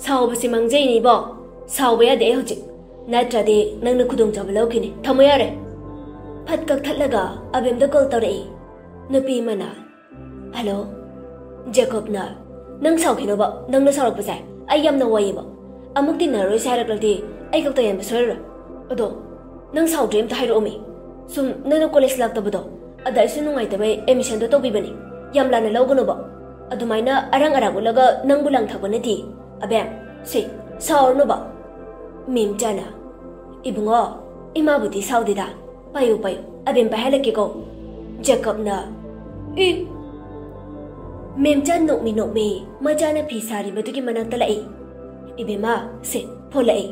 ꯁꯥꯎꯕꯁꯤ ꯃꯥꯡꯖꯩꯅꯦ ꯏꯕꯣ꯫ ꯁꯥꯎꯕ ꯌꯥꯗꯦ ꯑꯩ ꯍꯧꯖꯤꯛ꯫ ꯅꯠꯇ꯭ꯔꯗꯤ ꯅꯪꯅ ꯈꯨꯗꯣꯡꯆꯥꯕ ꯂꯧꯈꯤꯅꯤ꯫ ꯊꯝꯃꯣ ꯌꯥꯔꯦ"꯫ ꯐꯠ ꯀꯛꯊꯠꯂꯒ ꯑꯕꯦꯝꯗ ꯀꯣꯜ ꯇꯧꯔꯛꯏ꯫ ꯅꯨꯄꯤ ꯑꯃꯅ, "ꯍꯜꯂꯣ"꯫ ꯖꯦꯀꯣꯕꯅ, "ꯅꯪ ꯁꯥꯎꯈꯤꯅꯣꯕ, ꯅꯪꯅ ꯁꯥꯎꯔꯛꯄꯁꯦ ꯑꯩ ꯌꯥꯝꯅ ꯋꯥꯏꯌꯦꯕ꯫ ꯑꯃꯨꯛ ꯇꯤꯟꯅꯔꯔꯣꯏꯁꯦ ꯍꯥꯏꯔꯛꯂꯗꯤ ꯑꯩ ꯈꯛꯇ ꯌꯥꯟꯕ ꯁꯣꯏꯔꯔꯣꯏ꯫ ꯑꯗꯣ ꯅꯪ ꯁꯥꯎꯗ꯭ꯔꯦ ꯑꯝꯇ ꯍꯥꯏꯔꯛꯑꯣꯃꯤ꯫ ꯁꯨꯝ ꯅꯪꯅ ꯀꯣꯂꯦꯖ ꯂꯥꯛꯇꯕꯗꯣ, ꯑꯗ ꯑꯩꯁꯨ ꯅꯨꯡꯉꯥꯏꯇꯕꯩ ꯑꯦꯗꯃꯤꯁꯟꯗꯣ ꯇꯧꯕꯤꯕꯅꯤ꯫ ꯌꯥꯝ ꯂꯥꯟꯅ ꯂꯧꯒꯅꯣꯕ꯫ ꯑꯗꯨꯃꯥꯏꯅ ꯑꯔꯥꯡ ꯑꯔꯥꯛ ꯎꯠꯂꯒ ꯅꯪꯕꯨ ꯂꯥꯡꯊꯛꯄ ꯅꯠꯇꯦ꯫ ꯑꯕꯦꯝ, ꯁꯦ, ꯁꯥꯎꯔꯅꯨꯕ"꯫ ꯃꯦꯝꯆꯥꯅ, "ꯏꯕꯨꯡꯉꯣ, ꯏꯃꯥꯕꯨꯗꯤ ꯁꯥꯎꯗꯦꯗ꯫ ꯄꯥꯏꯌꯨ, ꯄꯥꯏꯌꯨ, ꯑꯕꯦꯝ ꯄꯥꯏꯍꯜꯂꯛꯀꯦꯀꯣ"꯫ ꯖꯦꯀꯣꯕꯅ, "ꯏ!" ꯃꯦꯝꯆꯥ ꯅꯣꯛꯃꯤ ꯅꯣꯛꯃꯤ ꯃꯆꯥꯅ ꯐꯤ ꯁꯥꯔꯤꯕꯗꯨꯒꯤ ꯃꯅꯥꯛꯇ ꯂꯥꯛꯏ꯫ "ꯏꯕꯦꯝꯃ, ꯁꯦ, ꯐꯣꯟ ꯂꯥꯛꯏ"꯫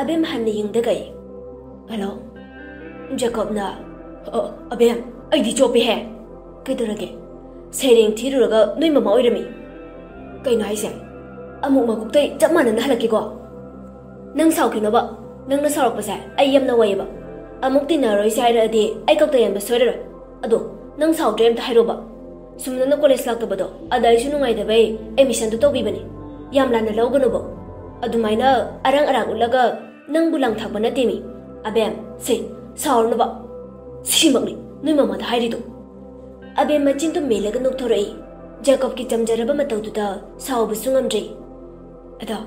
ꯑꯕꯦꯝ ꯍꯟꯅ ꯌꯦꯡꯗꯒꯩ, "ꯍꯜꯂꯣ"꯫ ꯖꯦꯀꯣꯕꯅ, "ꯑ, ꯑꯕꯦꯝ, ꯑꯩꯗꯤ ꯆꯣꯞꯄꯦꯍꯦ"꯫ "ꯀꯩꯗꯧꯔꯒꯦ?" "ꯁꯩꯔꯦꯡ ꯊꯤꯔꯨꯔꯒ ꯅꯣꯏ ꯃꯃꯥ ꯑꯣꯏꯔꯝꯃꯤ"꯫ "ꯀꯩꯅꯣ ꯍꯥꯏꯁꯦ?" "ꯑꯃꯨꯛ ꯃꯀꯣꯛꯇꯩ ꯆꯞ ꯃꯥꯟꯅꯅ ꯍꯜꯂꯛꯀꯦꯀꯣ"꯫ "ꯅꯪ ꯁꯥꯎꯈꯤꯅꯣꯕ꯫ ꯅꯪꯅ ꯁꯥꯎꯔꯛꯄꯁꯦ ꯑꯩ ꯌꯥꯝꯅ ꯋꯥꯏꯌꯦꯕ꯫ ꯑꯃꯨꯛ ꯇꯤꯟꯅꯔꯣꯏꯁꯦ ꯍꯥꯏꯔꯛꯑꯗꯤ ꯑꯩ ꯀꯛꯇ ꯌꯥꯟꯕ ꯁꯣꯏꯔꯔꯣꯏ꯫ ꯑꯗꯣ ꯅꯪ ꯁꯥꯎꯗ꯭ꯔꯦ ꯑꯝꯇ ꯍꯥꯏꯔꯣꯕ꯫ ꯁꯨꯝ ꯅꯪꯅ ꯀꯣꯂꯦꯖ ꯂꯥꯛꯇꯕꯗꯣ ꯑꯗ ꯑꯩꯁꯨ ꯅꯨꯡꯉꯥꯏꯇꯕꯩ ꯑꯦꯗꯃꯤꯁꯟꯗꯣ ꯇꯧꯕꯤꯕꯅꯤ꯫ ꯌꯥꯝ ꯂꯥꯟꯅ ꯂꯧꯒꯅꯨꯕ꯫ ꯑꯗꯨꯃꯥꯏꯅ ꯑꯔꯥꯡ ꯑꯔꯥꯡ ꯎꯠꯂꯒ ꯅꯪꯕꯨ ꯂꯥꯡꯊꯛꯄ ꯅꯠꯇꯦꯃꯤ꯫ ꯑꯕꯦꯝ, ꯁꯦ, ꯁꯥꯎꯔꯅꯨꯕ꯫ ꯁꯤꯃꯛꯅꯤ ꯅꯣꯏ ꯃꯃꯥꯗ ꯍꯥꯏꯔꯤꯗꯣ꯫ ꯑꯕꯦꯝ ꯃꯆꯤꯟꯗꯨ ꯃꯦꯜꯂꯒ ꯅꯣꯛꯊꯣꯔꯛꯏ꯫ ꯖꯦꯀꯣꯕꯀꯤ ꯆꯝꯖꯔꯕ ꯃꯇꯧꯗꯨꯗ ꯁꯥꯎꯕꯁꯨ ꯉꯝꯗ꯭ꯔꯦ꯫ ꯑꯗꯣ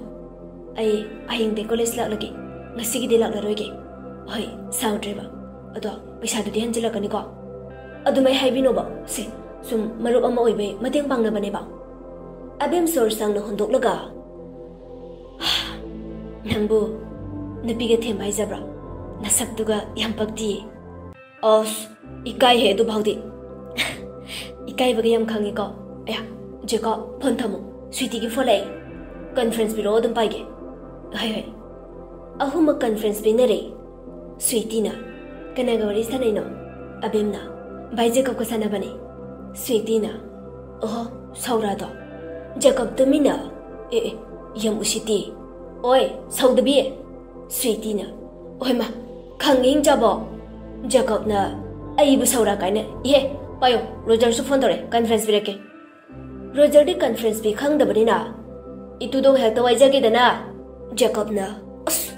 ꯑꯩ ꯍꯌꯦꯡꯗꯤ ꯀꯣꯂꯦꯖ ꯂꯥꯛꯂꯒꯦ, ꯉꯁꯤꯒꯤꯗꯤ ꯂꯥꯛꯂꯔꯣꯏꯒꯦ꯫ ꯍꯣꯏ, ꯁꯥꯎꯗ꯭ꯔꯦꯕ꯫ ꯑꯗꯣ ꯄꯩꯁꯥꯗꯨꯗꯤ ꯍꯟꯖꯤꯜꯂꯛꯀꯅꯤꯀꯣ? ꯑꯗꯨꯃꯥꯏ ꯍꯥꯏꯕꯤꯅꯣꯕ꯫ ꯁꯦ, ꯁꯨꯝ ꯃꯔꯨꯞ ꯑꯃ ꯑꯣꯏꯕꯩ ꯃꯇꯦꯡ ꯄꯥꯡꯅꯕꯅꯦꯕ꯫ ꯑꯕꯦꯝ ꯁꯣꯔ ꯁꯥꯡꯅ ꯍꯣꯟꯗꯣꯛꯂꯒ, "ꯅꯪꯕꯨ ꯅꯨꯄꯤꯒ ꯊꯦꯝꯕ ꯍꯩꯖꯕ꯭ꯔꯣ? ꯅꯁꯛꯇꯨꯒ ꯌꯥꯝ ꯄꯛꯇꯤꯌꯦ꯫" ꯑꯁ, ꯏꯀꯥꯏꯍꯦ ꯑꯗꯨꯐꯥꯎꯗꯤ꯫ ꯏꯀꯥꯏꯕꯒ ꯌꯥꯝ ꯈꯪꯉꯤꯀꯣ꯫ ꯑꯌꯥ, ꯖꯦꯀꯣ, ꯐꯣꯟ ꯊꯝꯃꯨ꯫ ꯁ꯭ꯋꯤꯇꯤꯒꯤ ꯐꯣꯟ ꯂꯥꯛꯑꯦ꯫ ꯀꯟꯐ꯭ꯔꯦꯟꯁ ꯄꯤꯔꯛꯑꯣ, ꯑꯗꯨꯝ ꯄꯥꯏꯒꯦ꯫ ꯍꯣꯏ, ꯍꯣꯏ꯫ ꯑꯍꯨꯝꯃꯛ ꯀꯟꯐ꯭ꯔꯦꯟꯁ ꯄꯤꯅꯔꯦ꯫ ꯁ꯭ꯋꯤꯇꯤꯅ, "ꯀꯅꯥꯒ ꯋꯥꯔꯤ ꯁꯥꯟꯅꯩꯅꯣ?" ꯑꯕꯦꯝꯅ, "ꯚꯥꯏ ꯖꯦꯀꯣꯕꯀ ꯁꯥꯟꯅꯕꯅꯦ꯫" ꯁ꯭ꯋꯤꯇꯤꯅ, "ꯑꯣꯍꯣ, ꯁꯧꯔꯥꯗꯣ?" ꯖꯦꯀꯣꯕ ꯇꯨꯃꯤꯟꯅ, "ꯑꯦ, ꯑꯦ, ꯌꯥꯝ ꯎꯁꯤꯠꯇꯤ꯫" "ꯑꯣꯏ, ꯁꯧꯗꯕꯤ꯫" ꯁ꯭ꯋꯤꯇꯤꯅ, "ꯑꯣꯏꯃ, ꯈꯪꯉꯤ ꯍꯤꯡꯆꯥꯕꯣ꯫ ꯖꯦꯀꯣꯕꯅ ꯑꯩꯕꯨ ꯁꯧꯔꯥ ꯀꯥꯏꯅ꯫ ꯏꯍꯦ, ꯄꯥꯏꯌꯣ, ꯔꯣꯖꯔꯁꯨ ꯐꯣꯟ ꯇꯧꯔꯦ, ꯀꯟꯐ꯭ꯔꯦꯟꯁ ꯄꯤꯔꯛꯀꯦ꯫" ꯔꯣꯖꯔꯗꯤ ꯀꯟꯐ꯭ꯔꯦꯟꯁ ꯄꯤ ꯈꯪꯗꯕꯅꯤꯅ, "ꯏꯇꯨꯗꯣ ꯍꯦꯛꯇ ꯋꯥꯏꯖꯒꯦꯗꯅ꯫" ꯖꯦꯀꯣꯕꯅ, "ꯑꯁ,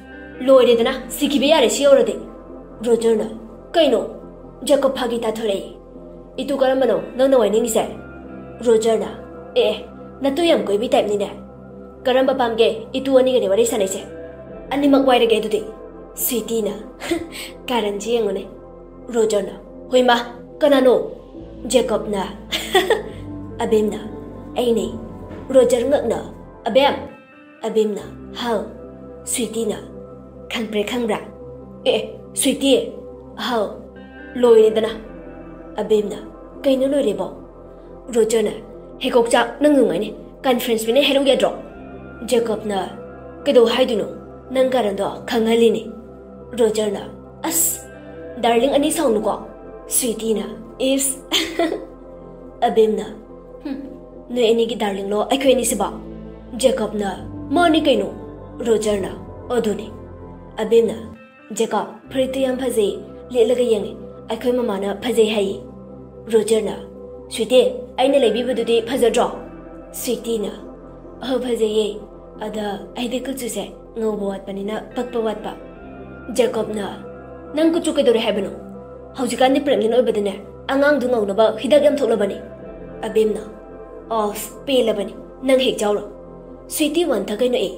ꯂꯣꯏꯔꯦꯗꯅ, ꯁꯤꯈꯤꯕ ꯌꯥꯔꯦ ꯁꯤ ꯌꯧꯔꯗꯤ꯫" ꯔꯣꯖꯔꯅ, "ꯀꯩꯅꯣ?" ꯖꯦꯀꯣꯕ ꯐꯥꯒꯤ ꯇꯥꯊꯣꯔꯛꯏ꯫ "ꯏꯇꯨ ꯀꯔꯝꯕꯅꯣ ꯅꯪꯅ ꯋꯥꯏꯅꯤꯡꯉꯤꯁꯦ?" ꯔꯣꯖꯔꯅ, "ꯑꯦ, ꯑꯦ, ꯅꯇꯨ ꯌꯥꯝ ꯀꯣꯏꯕꯤ ꯇꯥꯏꯞꯅꯤꯅꯦ꯫ ꯀꯔꯝꯕ ꯄꯥꯝꯒꯦ? ꯏꯇꯨ ꯑꯅꯤꯒꯅꯤ ꯋꯥꯔꯤ ꯁꯥꯟꯅꯩꯁꯦ꯫ ꯑꯅꯤꯃꯛ ꯋꯥꯏꯔꯒꯦ ꯑꯗꯨꯗꯤ꯫" ꯁ꯭ꯋꯤꯇꯤꯅ, "ꯀꯥꯔꯟꯁꯤ ꯌꯦꯡꯉꯨꯅꯦ꯫" ꯔꯣꯖꯔꯅ, "ꯍꯣꯏꯃꯥ, ꯀꯅꯥꯅꯣ?" ꯖꯦꯀꯣꯕꯅ, "ꯑꯕꯦꯝꯅ, ꯑꯩꯅꯦ꯫" ꯔꯣꯖꯔ ꯉꯛꯅ, "ꯑꯕꯦꯝ!" ꯑꯕꯦꯝꯅ, "ꯍꯥꯎ꯫" ꯁ꯭ꯋꯤꯇꯤꯅ, "ꯈꯪꯕ꯭ꯔꯦ ꯈꯪꯕ꯭ꯔꯥ?" "ꯑꯦ, ꯑꯦ, ꯁ꯭ꯋꯤꯇꯤ!" "ꯍꯥꯎ꯫" "ꯂꯣꯏꯔꯦꯗꯅ꯫" ꯑꯕꯦꯝꯅ, "ꯀꯩꯅꯣ ꯂꯣꯏꯔꯦꯕꯣ?" ꯔꯣꯖꯔꯅ, "ꯍꯦ ꯀꯣꯛꯆꯥꯛ, ꯅꯪ ꯅꯨꯡꯉꯥꯏꯅꯤ, ꯀꯟꯐ꯭ꯔꯦꯟꯁ ꯃꯤꯅ ꯍꯥꯏꯔꯧ ꯌꯥꯗ꯭ꯔꯣ?" ꯖꯦꯀꯣꯕꯅ, "ꯀꯩꯗꯧ ꯍꯥꯏꯗꯣꯏꯅꯣ? ꯅꯪ ꯀꯥꯔꯟꯗꯣ ꯈꯪꯍꯜꯂꯤꯅꯦ꯫" ꯔꯣꯖꯔꯅ, "ꯑꯁ, ꯗꯥꯔꯂꯤꯡ ꯑꯅꯤ ꯁꯥꯎꯅꯨꯀꯣ꯫" ꯁ꯭ꯋꯤꯇꯤꯅ, "ꯏꯁ꯫" ꯑꯕꯦꯝꯅ, "ꯍꯨꯝ, ꯅꯣꯏ ꯑꯅꯤꯒꯤ ꯗꯥꯔꯂꯤꯡꯂꯣ ꯑꯩꯈꯣꯏ ꯑꯅꯤꯁꯤꯕꯣ?" ꯖꯦꯀꯣꯕꯅ, "ꯃꯥꯅꯤ ꯀꯩꯅꯣ꯫" ꯔꯣꯖꯔꯅ, "ꯑꯗꯨꯅꯤ꯫" ꯑꯕꯦꯝꯅ, "ꯖꯦꯀꯣꯕ, ꯐꯨꯔꯤꯠꯇꯨ ꯌꯥꯝ ꯐꯖꯩ, ꯂꯤꯠꯂꯒ ꯌꯦꯡꯉꯦ, ꯑꯩꯈꯣꯏ ꯃꯃꯥꯅ ꯐꯖꯩ ꯍꯥꯏꯌꯦ꯫" ꯔꯣꯖꯔꯅ, "ꯁ꯭ꯋꯤꯇꯤ, ꯑꯩꯅ ꯂꯩꯕꯤꯕꯗꯨꯗꯤ ꯐꯖꯗ꯭ꯔꯣ?" ꯁ꯭ꯋꯤꯇꯤꯅ, "ꯑꯍꯣ, ꯐꯖꯩꯌꯦ, ꯑꯗ ꯑꯩꯗꯤ ꯀꯨꯆꯨꯁꯦ ꯉꯧꯕ ꯋꯥꯠꯄꯅꯤꯅ ꯄꯛꯄ ꯋꯥꯠꯄ꯫" ꯖꯦꯀꯣꯕꯅ, "ꯅꯪ ꯀꯨꯆꯨ ꯀꯩꯗꯧꯔꯦ ꯍꯥꯏꯕꯅꯣ? ꯍꯧꯖꯤꯛꯀꯥꯟꯗꯤ pregnant ꯑꯣꯏꯕꯗꯅꯦ, ꯑꯉꯥꯡꯗꯨ ꯉꯧꯅꯕ ꯍꯤꯗꯥꯛ ꯌꯥꯝ ꯊꯣꯛꯂꯕꯅꯤ꯫" ꯑꯕꯦꯝꯅ, "ꯑꯣꯐ, ꯄꯦꯜꯂꯕꯅꯤ, ꯅꯪ ꯍꯦꯛ ꯆꯥꯎꯔꯣ꯫" ꯁ꯭ꯋꯤꯇꯤ ꯋꯥꯟꯊ ꯀꯩꯅꯣ ꯑꯦ꯫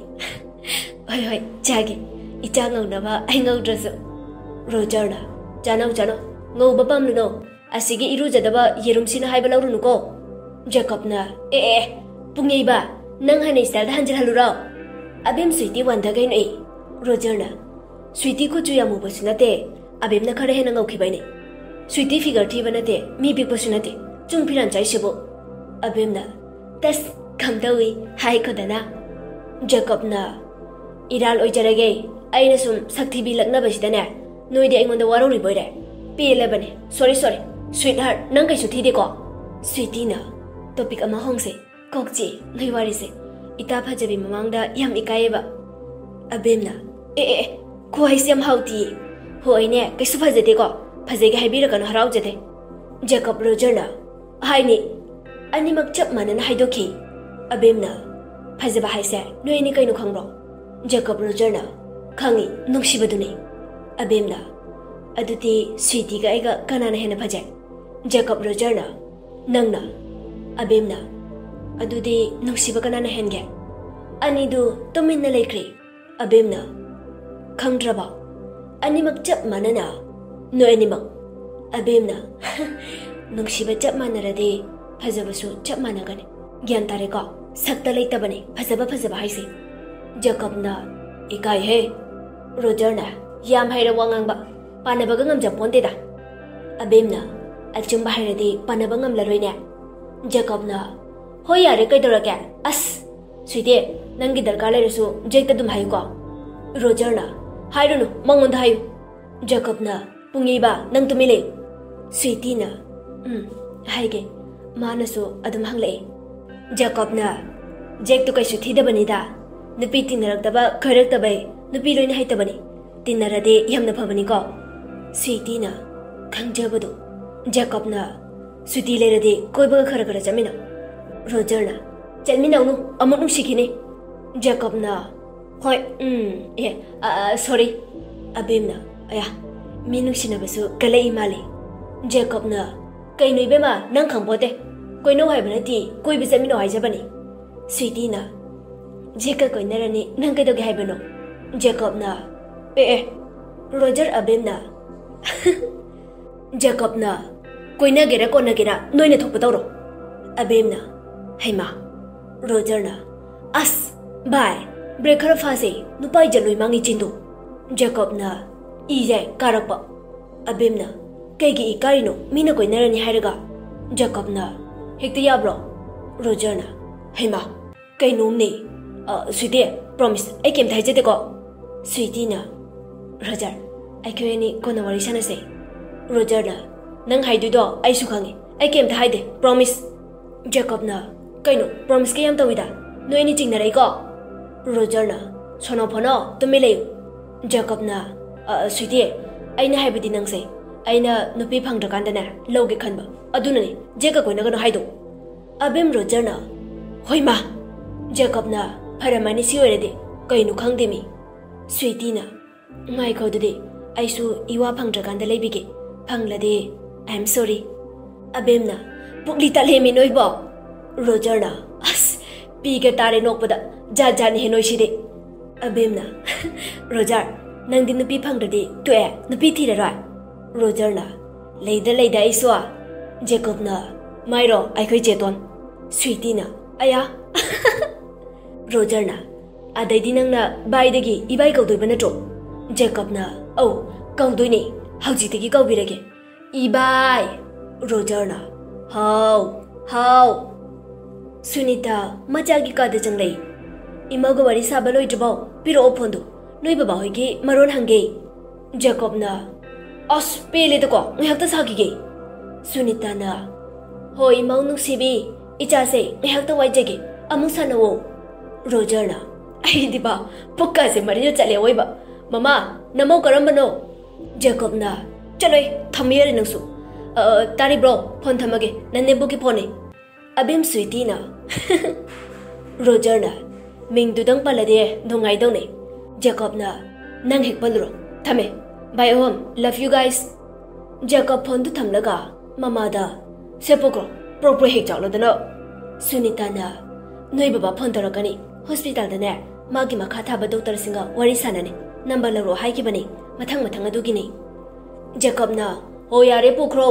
"ꯍꯣꯏ ꯍꯣꯏ, ꯆꯥꯒꯦ, ꯏꯆꯥ ꯉꯧꯅꯕ ꯑꯩ ꯉꯧꯗ꯭ꯔꯁꯨ꯫" ꯔꯣꯖꯔꯅ, "ꯆꯥꯅꯧ ꯆꯥꯅꯧ, ꯉꯧꯕ ꯄꯥꯝꯂꯨꯅꯣ, ꯑꯁꯤꯒꯤ ꯏꯔꯨꯖꯗꯕ ꯌꯦꯔꯨꯝꯁꯤꯅ ꯍꯥꯏꯕ ꯂꯧꯔꯨꯅꯨꯀꯣ꯫" ꯖꯦꯀꯣꯕꯅ, "ꯑꯦ ꯑꯦ ꯑꯦ, ꯄꯨꯡꯌꯩꯕ, ꯅꯪ ꯍꯥꯟꯅ styleꯗ ꯍꯟꯖꯤꯜꯍꯜꯂꯨꯔꯣ꯫" ꯑꯕꯦꯝ, ꯁ꯭ꯋꯤꯇꯤ ꯋꯥꯟꯊ ꯀꯩꯅꯣ ꯑꯦ꯫ ꯔꯣꯖꯔꯅ, "ꯁ꯭ꯋꯤꯇꯤ ꯀꯨꯆꯨ ꯌꯥꯝ ꯃꯨꯕꯁꯨ ꯅꯠꯇꯦ, ꯑꯕꯦꯝꯅ ꯈꯔ ꯍꯦꯟꯅ ꯉꯧꯈꯤꯕꯩꯅꯦ꯫ ꯁ꯭ꯋꯤꯇꯤ figure ꯊꯤꯕ ꯅꯠꯇꯦ, ꯃꯤ ꯄꯤꯛꯄꯁꯨ ꯅꯠꯇꯦ, ꯆꯨꯡ ꯐꯤꯔꯥꯟ ꯆꯥꯏꯁꯤꯕꯨ꯫" ꯑꯕꯦꯝꯅ, "ꯇꯁ, ꯀꯝꯗꯧꯏ ꯍꯥꯏꯈꯣꯗꯅ꯫" ꯖꯦꯀꯣꯕꯅ, "ꯏꯔꯥꯜ ꯑꯣꯏꯖꯔꯒꯦ, ꯑꯩꯅ ꯁꯨꯝ ꯁꯛ ꯊꯤꯕꯤ ꯂꯛꯅꯕꯁꯤꯗꯅꯦ, ꯅꯣꯏꯗꯤ ꯑꯩꯉꯣꯟꯗ ꯋꯥꯔꯧꯔꯤꯕꯣꯏꯔꯦ꯫ ꯄꯦꯜꯂꯕꯅꯦ꯫ Sorry, sorry꯫ Sweetheart, ꯅꯪ ꯀꯩꯁꯨ ꯊꯤꯗꯦꯀꯣ?" ꯁ꯭ꯋꯤꯇꯤꯅ, "Topic ꯑꯃ ꯍꯣꯡꯁꯦ꯫ ꯀꯣꯛ ꯆꯤꯛꯏ ꯅꯣꯏ ꯋꯥꯔꯤꯁꯦ꯫ ꯏꯇꯥ ꯐꯖꯕꯤ ꯃꯃꯥꯡꯗ ꯌꯥꯝ ꯏꯀꯥꯏꯌꯦꯕ꯫" ꯑꯕꯦꯝꯅ, "ꯑꯦ ꯑꯦ ꯑꯦ, ꯈꯨꯍꯩꯁꯦ ꯌꯥꯝ ꯍꯥꯎꯇꯤꯌꯦ꯫ ꯍꯣꯏꯅꯦ, ꯀꯩꯁꯨ ꯐꯖꯗꯦꯀꯣ꯫ ꯐꯖꯩꯒ ꯍꯥꯏꯕꯤꯔꯛꯀꯅꯨ, ꯍꯔꯥꯎꯖꯗꯦ꯫" ꯖꯦꯀꯣꯕ ꯔꯣꯖꯔꯅ, "ꯍꯥꯏꯅꯤ, ꯑꯅꯤꯃꯛ ꯆꯞ ꯃꯥꯟꯅꯅ ꯍꯥꯏꯗꯣꯛꯈꯤ꯫" ꯑꯕꯦꯝꯅ, "ꯐꯖꯕ ꯍꯥꯏꯁꯦ ꯅꯣꯏ ꯑꯅꯤ ꯀꯩꯅꯣ ꯈꯪꯕ꯭ꯔꯣ?" ꯖꯦꯀꯣꯕ ꯔꯣꯖꯔꯅ, "ꯈꯪꯉꯤ, ꯅꯨꯡꯁꯤꯕꯗꯨꯅꯤ꯫" ꯑꯕꯦꯝꯅ, "ꯑꯗꯨꯗꯤ ꯁ꯭ꯋꯤꯇꯤꯒ ꯑꯩꯒ ꯀꯅꯥꯅ ꯍꯦꯟꯅ ꯐꯖꯩ?" ꯖꯦꯀꯣꯕ ꯔꯣꯖꯔꯅ, "ꯅꯪꯅ꯫" ꯑꯕꯦꯝꯅ, "ꯑꯗꯨꯗꯤ ꯅꯨꯡꯁꯤꯕ ꯀꯅꯥꯅ ꯍꯦꯟꯒꯦ?" ꯑꯅꯤꯗꯨ ꯇꯨꯃꯤꯟꯅ ꯂꯩꯈ꯭ꯔꯦ꯫ ꯑꯕꯦꯝꯅ, "ꯈꯪꯗ꯭ꯔꯕ? ꯑꯅꯤꯃꯛ ꯆꯞ ꯃꯥꯟꯅꯅ, ꯅꯣꯏ ꯑꯅꯤꯃꯛ꯫" ꯑꯕꯦꯝꯅ, "ꯅꯨꯡꯁꯤꯕ ꯆꯞ ꯃꯥꯟꯅꯔꯗꯤ ꯐꯖꯕꯁꯨ ꯆꯞ ꯃꯥꯟꯅꯒꯅꯤ꯫ ꯒ꯭ꯌꯥꯟ ꯇꯥꯔꯦꯀꯣ? ꯁꯛꯇ ꯂꯩꯇꯕꯅꯤ ꯐꯖꯕ ꯐꯖꯕ ꯍꯥꯏꯁꯦ꯫" ꯖꯦꯀꯣꯕꯅ, "ꯏꯀꯥꯏꯍꯦ꯫" ꯔꯣꯖꯔꯅ, "ꯌꯥꯝ ꯍꯩꯔꯦ ꯋꯥ ꯉꯥꯡꯕ, ꯄꯥꯟꯅꯕꯒ ꯉꯝꯖꯄꯣꯟꯇꯦꯗ꯫" ꯑꯕꯦꯝꯅ, "ꯑꯆꯨꯝꯕ ꯍꯥꯏꯔꯗꯤ ꯄꯥꯟꯅꯕ ꯉꯝꯂꯔꯣꯏꯅꯦ꯫" ꯖꯦꯀꯣꯕꯅ, "ꯍꯣꯏ ꯌꯥꯔꯦ, ꯀꯩꯗꯧꯔꯒꯦ? ꯑꯁ, ꯁ꯭ꯋꯤꯇꯤ, ꯅꯪꯒꯤ ꯗꯔꯀꯥꯔ ꯂꯩꯔꯁꯨ ꯖꯦꯛꯇ ꯑꯗꯨꯝ ꯍꯥꯏꯌꯨꯀꯣ꯫" ꯔꯣꯖꯔꯅ, "ꯍꯥꯏꯔꯨꯅꯨ, ꯃꯉꯣꯟꯗ ꯍꯥꯏꯌꯨ꯫" ꯖꯦꯀꯣꯕꯅ, "ꯄꯨꯡꯌꯩꯕ, ꯅꯪ ꯇꯨꯃꯤꯟ ꯂꯩꯌꯨ꯫" ꯁ꯭ꯋꯤꯇꯤꯅ, "ꯎꯝ, ꯍꯥꯏꯒꯦ, ꯃꯥꯅꯁꯨ ꯑꯗꯨꯝ ꯍꯪꯂꯛꯑꯦ꯫" ꯖꯦꯀꯣꯕꯅ, "ꯖꯦꯛꯇꯨ ꯀꯩꯁꯨ ꯊꯤꯗꯕꯅꯤꯗ, ꯅꯨꯄꯤ ꯇꯤꯟꯅꯔꯛꯇꯕ ꯈꯣꯏꯔꯛꯇꯕꯩ ꯅꯨꯄꯤ ꯂꯣꯏꯅ ꯍꯩꯇꯕꯅꯤ꯫ ꯇꯤꯟꯅꯔꯗꯤ ꯌꯥꯝꯅ ꯐꯕꯅꯤꯀꯣ꯫ ꯁ꯭ꯋꯤꯇꯤꯅ ꯈꯪꯖꯕꯗꯣ꯫ ꯖꯦꯀꯣꯕꯅ, "ꯁꯨꯇꯤ ꯂꯩꯔꯗꯤ ꯀꯣꯏꯕꯒ ꯈꯔ ꯈꯔ ꯆꯠꯃꯤꯟꯅꯧ꯫" ꯔꯣꯖꯔꯅ, "ꯆꯠꯃꯤꯟꯅꯧꯅꯨ, ꯑꯃꯨꯛ ꯅꯨꯡꯁꯤꯈꯤꯅꯤ꯫" ꯖꯦꯀꯣꯕꯅ, "ꯍꯣꯏ, ꯎꯝ, ꯑꯦ, ꯑ, ꯑ, ꯁꯣꯔꯤ꯫" ꯑꯕꯦꯝꯅ, "ꯑꯌꯥ, ꯃꯤ ꯅꯨꯡꯁꯤꯅꯕꯁꯨ ꯀꯜꯂꯛꯏ ꯃꯥꯜꯂꯤ꯫" ꯖꯦꯀꯣꯕꯅ, "ꯀꯩꯅꯣ ꯏꯕꯦꯝꯃ, ꯅꯪ ꯈꯪꯄꯣꯠꯇꯦ꯫ ꯀꯣꯏꯅꯧ ꯍꯥꯏꯕ ꯅꯠꯇꯦ, ꯀꯣꯏꯕ ꯆꯠꯃꯤꯟꯅꯧ ꯍꯥꯏꯖꯕꯅꯤ꯫" ꯁ꯭ꯋꯤꯇꯤꯅ, "ꯖꯦꯛꯀ ꯀꯣꯏꯅꯔꯅꯤ, ꯅꯪ ꯀꯩꯗꯧꯒꯦ ꯍꯥꯏꯕꯅꯣ?" ꯖꯦꯀꯣꯕꯅ, "ꯑꯦ, ꯑꯦ꯫" ꯔꯣꯖꯔ, ꯑꯕꯦꯝꯅ, "ꯖꯦꯀꯣꯕꯅ ꯀꯣꯏꯅꯒꯦꯔꯥ ꯀꯣꯟꯅꯒꯦꯔꯥ ꯅꯣꯏꯅ ꯊꯣꯛꯄ ꯇꯧꯔꯣ꯫" ꯑꯕꯦꯝꯅ, "ꯍꯩꯃꯥ꯫" ꯔꯣꯖꯔꯅ, "ꯑꯁ, ꯚꯥꯏ, ꯕ꯭ꯔꯦꯛ ꯈꯔ ꯐꯥꯁꯦ, ꯅꯨꯄꯥ ꯏꯖꯠ ꯂꯣꯏ ꯃꯥꯡꯉꯤ ꯆꯤꯟꯗꯣ꯫" ꯖꯦꯀꯣꯕꯅ ꯏꯁꯦ ꯀꯥꯔꯛꯄ꯫ ꯑꯕꯦꯝꯅ, "ꯀꯩꯒꯤ ꯏꯀꯥꯏꯔꯤꯅꯣ? ꯃꯤꯅ ꯀꯣꯏꯅꯔꯅꯤ ꯍꯥꯏꯔꯒ꯫" ꯖꯦꯀꯣꯕꯅ, "ꯍꯦꯛꯇ ꯌꯥꯕ꯭ꯔꯣ?" ꯔꯣꯖꯔꯅ, "ꯍꯩꯃꯥ, ꯀꯩꯅꯣꯝꯅꯦ꯫ ꯑ, ꯁ꯭ꯋꯤꯇꯤ, ꯄ꯭ꯔꯣꯃꯤꯁ, ꯑꯩ ꯀꯩꯝꯇ ꯍꯥꯏꯖꯗꯦꯀꯣ꯫" ꯁ꯭ꯋꯤꯇꯤꯅ, "ꯔꯣꯖꯔ, ꯑꯩꯈꯣꯏ ꯑꯅꯤ ꯀꯣꯟꯅ ꯋꯥꯔꯤ ꯁꯥꯟꯅꯁꯦ꯫" ꯔꯣꯖꯔꯅ, "ꯅꯪ ꯍꯥꯏꯗꯣꯏꯗꯣ ꯑꯩꯁꯨ ꯈꯪꯉꯤ꯫ ꯑꯩ ꯀꯩꯝꯇ ꯍꯥꯏꯗꯦ, ꯄ꯭ꯔꯣꯃꯤꯁ꯫" ꯖꯦꯀꯣꯕꯅ, "ꯀꯩꯅꯣ, ꯄ꯭ꯔꯣꯃꯤꯁꯀ ꯌꯥꯝ ꯇꯧꯏꯗ? ꯅꯣꯏ ꯑꯅꯤ ꯆꯤꯡꯅꯔꯛꯏꯀꯣ?" ꯔꯣꯖꯔꯅ, "ꯁꯣꯅꯣ ꯐꯣꯅꯣ, ꯇꯨꯃꯤꯟ ꯂꯩꯌꯨ꯫" ꯖꯦꯀꯣꯕꯅ, "ꯑ, ꯑ, ꯁ꯭ꯋꯤꯇꯤ, ꯑꯩꯅ ꯍꯥꯏꯕꯗꯤ ꯅꯪꯁꯦ ꯑꯩꯅ ꯅꯨꯄꯤ ꯐꯪꯗ꯭ꯔꯀꯥꯟꯗꯅꯦ ꯂꯧꯒꯦ ꯈꯟꯕ꯫ ꯑꯗꯨꯅꯅꯦ ꯖꯦꯛꯀ ꯀꯣꯏꯅꯒꯅꯨ ꯍꯥꯏꯗꯣ꯫" ꯑꯕꯦꯝ, ꯔꯣꯖꯔꯅ, "ꯍꯣꯏꯃꯥ!" ꯖꯦꯀꯣꯕꯅ, "ꯐꯔꯝꯃꯅꯤ ꯁꯤ ꯑꯣꯏꯔꯗꯤ꯫ ꯀꯩꯅꯣ ꯈꯪꯗꯦꯃꯤ꯫" ꯁ꯭ꯋꯤꯇꯤꯅ, "ꯉꯥꯏꯈꯣ ꯑꯗꯨꯗꯤ, ꯑꯩꯁꯨ ꯏꯋꯥ ꯐꯪꯗ꯭ꯔꯀꯥꯟꯗ ꯂꯩꯕꯤꯒꯦ꯫ ꯐꯪꯂꯗꯤ, I am sorry꯫" ꯑꯕꯦꯝꯅ, "ꯄꯨꯛꯂꯤ ꯇꯠꯂꯦꯃꯤ ꯅꯣꯏꯕꯣ!" ꯔꯣꯖꯔꯅ, "ꯑꯁ, ꯄꯤꯒ ꯇꯥꯔꯦ ꯅꯣꯛꯄꯗ, ꯖꯥꯠ ꯖꯥꯠꯅꯤꯍꯦ ꯅꯣꯏꯁꯤꯗꯤ꯫" ꯑꯕꯦꯝꯅ, "ꯔꯣꯖꯔ, ꯅꯪꯗꯤ ꯅꯨꯄꯤ ꯐꯪꯗ꯭ꯔꯗꯤ ꯇꯣꯛꯑꯦ, ꯅꯨꯄꯤ ꯊꯤꯔꯔꯣꯏ?" ꯔꯣꯖꯔꯅ, "ꯂꯩꯗ ꯂꯩꯗ ꯑꯩꯁꯨ꯫" ꯖꯦꯀꯣꯕꯅ, "ꯃꯥꯏꯔꯣ, ꯑꯩꯈꯣꯏ ꯆꯦꯇꯣꯟ꯫" ꯁ꯭ꯋꯤꯇꯤꯅ, "ꯑꯌꯥ!" ꯔꯣꯖꯔꯅ, "ꯑꯗꯩꯗꯤ ꯅꯪꯅ ꯚꯥꯏꯗꯒꯤ ꯏꯕꯥꯏ ꯀꯧꯗꯣꯏꯕ ꯅꯠꯇ꯭ꯔꯣ?" ꯖꯦꯀꯣꯕꯅ, "ꯑꯧ, ꯀꯧꯗꯣꯏꯅꯦ꯫ ꯍꯧꯖꯤꯛꯇꯒꯤ ꯀꯧꯕꯤꯔꯒꯦ꯫ ꯏꯕꯥꯏ!" ꯔꯣꯖꯔꯅ, "ꯍꯥꯎ, ꯍꯥꯎ꯫" ꯁꯨꯅꯤꯇꯥ ꯃꯆꯥꯒꯤ ꯀꯥꯗ ꯆꯪꯂꯛꯏ꯫ "ꯏꯃꯥꯒ ꯋꯥꯔꯤ ꯁꯥꯕ ꯂꯣꯏꯗ꯭ꯔꯤꯕꯣ? ꯄꯤꯔꯛꯑꯣ ꯐꯣꯟꯗꯣ꯫ ꯅꯣꯏ ꯕꯕꯥꯍꯣꯏꯒꯤ ꯃꯔꯣꯟ ꯍꯪꯒꯦ꯫" ꯖꯦꯀꯣꯕꯅ, "ꯑꯁ, ꯄꯦꯜꯂꯦꯗꯀꯣ, ꯉꯥꯏꯍꯥꯛꯇ ꯁꯥꯈꯤꯒꯦ꯫" ꯁꯨꯅꯤꯇꯥꯅ, "ꯍꯣꯏ, ꯏꯃꯧ ꯅꯨꯡꯁꯤꯕꯤ, ꯏꯆꯥꯁꯦ ꯉꯥꯏꯍꯥꯛꯇ ꯋꯥꯏꯖꯒꯦ, ꯑꯃꯨꯛ ꯁꯥꯟꯅꯧꯋꯣ꯫" ꯔꯣꯖꯔꯅ, "ꯑꯩꯗꯤꯕ ꯄꯨꯛꯀꯥꯁꯦ ꯃꯔꯤꯗ ꯆꯠꯂꯦ ꯑꯋꯣꯏꯕ꯫ ꯃꯃꯥ, ꯅꯃꯧ ꯀꯔꯝꯕꯅꯣ? ꯖꯦꯀꯣꯕꯅ, "ꯆꯠꯂꯣꯏ, ꯊꯝꯕ ꯌꯥꯔꯦ ꯅꯪꯁꯨ꯫ ꯑ, ꯇꯥꯔꯤꯕ꯭ꯔꯣ? ꯐꯣꯟ ꯊꯝꯃꯒꯦ, ꯅꯅꯦꯝꯕꯣꯛꯀꯤ ꯐꯣꯟꯅꯤ꯫" ꯑꯕꯦꯝ ꯁ꯭ꯋꯤꯇꯤꯅ, ꯔꯣꯖꯔꯅ, "ꯃꯤꯡꯗꯨꯗꯪ ꯄꯜꯂꯗꯤ ꯅꯨꯡꯉꯥꯏꯗꯧꯅꯦ꯫" ꯖꯦꯀꯣꯕꯅ, "ꯅꯪ ꯍꯦꯛ ꯄꯜꯂꯨꯔꯣ꯫ ꯊꯝꯃꯦ꯫ ꯕꯥꯏ ꯑꯍꯨꯝ, love you guys꯫" ꯖꯦꯀꯣꯕ ꯐꯣꯟꯗꯨ ꯊꯝꯂꯒ ꯃꯃꯥꯗ, "ꯁꯦ ꯄꯨꯈ꯭ꯔꯣ, ꯄ꯭ꯔꯣ ꯄ꯭ꯔꯣ ꯍꯦꯛ ꯆꯥꯎꯂꯗꯅ꯫" ꯁꯨꯅꯤꯇꯥꯅ, "ꯅꯣꯏ ꯕꯕꯥ ꯐꯣꯟ ꯇꯧꯔꯛꯀꯅꯤ, ꯍꯣꯁꯄꯤꯇꯥꯜꯗꯅꯦ ꯃꯥꯒꯤ ꯃꯈꯥ ꯊꯥꯕ ꯗꯣꯛꯇꯔꯁꯤꯡꯒ ꯋꯥꯔꯤ ꯁꯥꯟꯅꯅꯤ, ꯅꯝꯕꯔ ꯂꯧꯔꯛꯑꯣ ꯍꯥꯏꯈꯤꯕꯅꯤ, ꯃꯊꯪ ꯃꯊꯪ ꯑꯗꯨꯒꯤꯅꯤ꯫" ꯖꯦꯀꯣꯕꯅ, "ꯍꯣ ꯌꯥꯔꯦ ꯄꯨꯈ꯭ꯔꯣ꯫"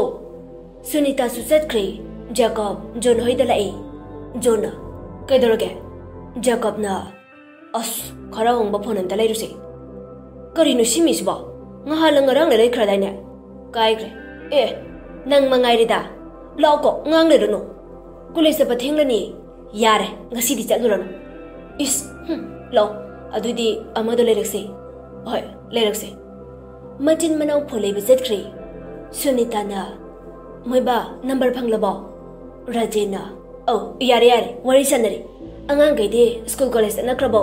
ꯁꯨꯅꯤꯇꯥꯁꯨ ꯆꯠꯈ꯭ꯔꯦ꯫ ꯖꯦꯀꯣꯕ ꯖꯣꯟ ꯍꯣꯏꯗ ꯂꯥꯛꯏ꯫ ꯖꯣꯟꯅ, "ꯀꯩꯗꯧꯔꯒꯦ?" ꯖꯦꯀꯣꯕꯅ, "ꯑꯁ, ꯈꯔ ꯍꯣꯡꯕ ꯐꯣꯟ ꯑꯝꯇ ꯂꯩꯔꯨꯁꯦ꯫" "ꯀꯔꯤꯅꯣ ꯁꯤ ꯃꯤꯁꯤꯕꯣ? ꯉꯍꯥꯟꯂ ꯉꯔꯥꯡꯂ ꯂꯩꯈ꯭ꯔꯗꯥꯏꯅꯦ?" "ꯀꯥꯏꯈ꯭ꯔꯦ꯫ ꯑꯦ, ꯅꯪ ꯃꯉꯥꯏꯔꯦꯗ꯫ ꯂꯥꯛꯑꯣꯀꯣ, ꯉꯥꯡ ꯂꯩꯔꯨꯅꯨ꯫ ꯀꯣꯂꯦꯖ ꯆꯠꯄ ꯊꯦꯡꯂꯅꯤ꯫ ꯌꯥꯔꯦ, ꯉꯁꯤꯗꯤ ꯆꯠꯂꯨꯔꯅꯨ꯫" "ꯏꯁ, ꯍꯨꯝ, ꯂꯥꯛꯑꯣ, ꯑꯗꯨꯗꯤ ꯑꯃꯗꯣ ꯂꯩꯔꯛꯁꯦ꯫" "ꯍꯣꯏ, ꯂꯩꯔꯛꯁꯦ꯫" ꯃꯆꯤꯟ ꯃꯅꯥꯎ ꯐꯣꯟ ꯂꯩꯕ ꯆꯠꯈ꯭ꯔꯦ꯫ ꯁꯨꯅꯤꯇꯥꯅ, "ꯃꯣꯏꯕꯥ, ꯅꯝꯕꯔ ꯐꯪꯂꯕꯣ?" ꯔꯥꯖꯦꯟꯅ, "ꯑꯧ, ꯌꯥꯔꯦ, ꯌꯥꯔꯦ, ꯋꯥꯔꯤ ꯁꯥꯟꯅꯔꯤ꯫ ꯑꯉꯥꯡꯈꯩꯗꯤ ꯁ꯭ꯀꯨꯜ ꯀꯣꯂꯦꯖ ꯆꯠꯅꯈ꯭ꯔꯕꯣ?"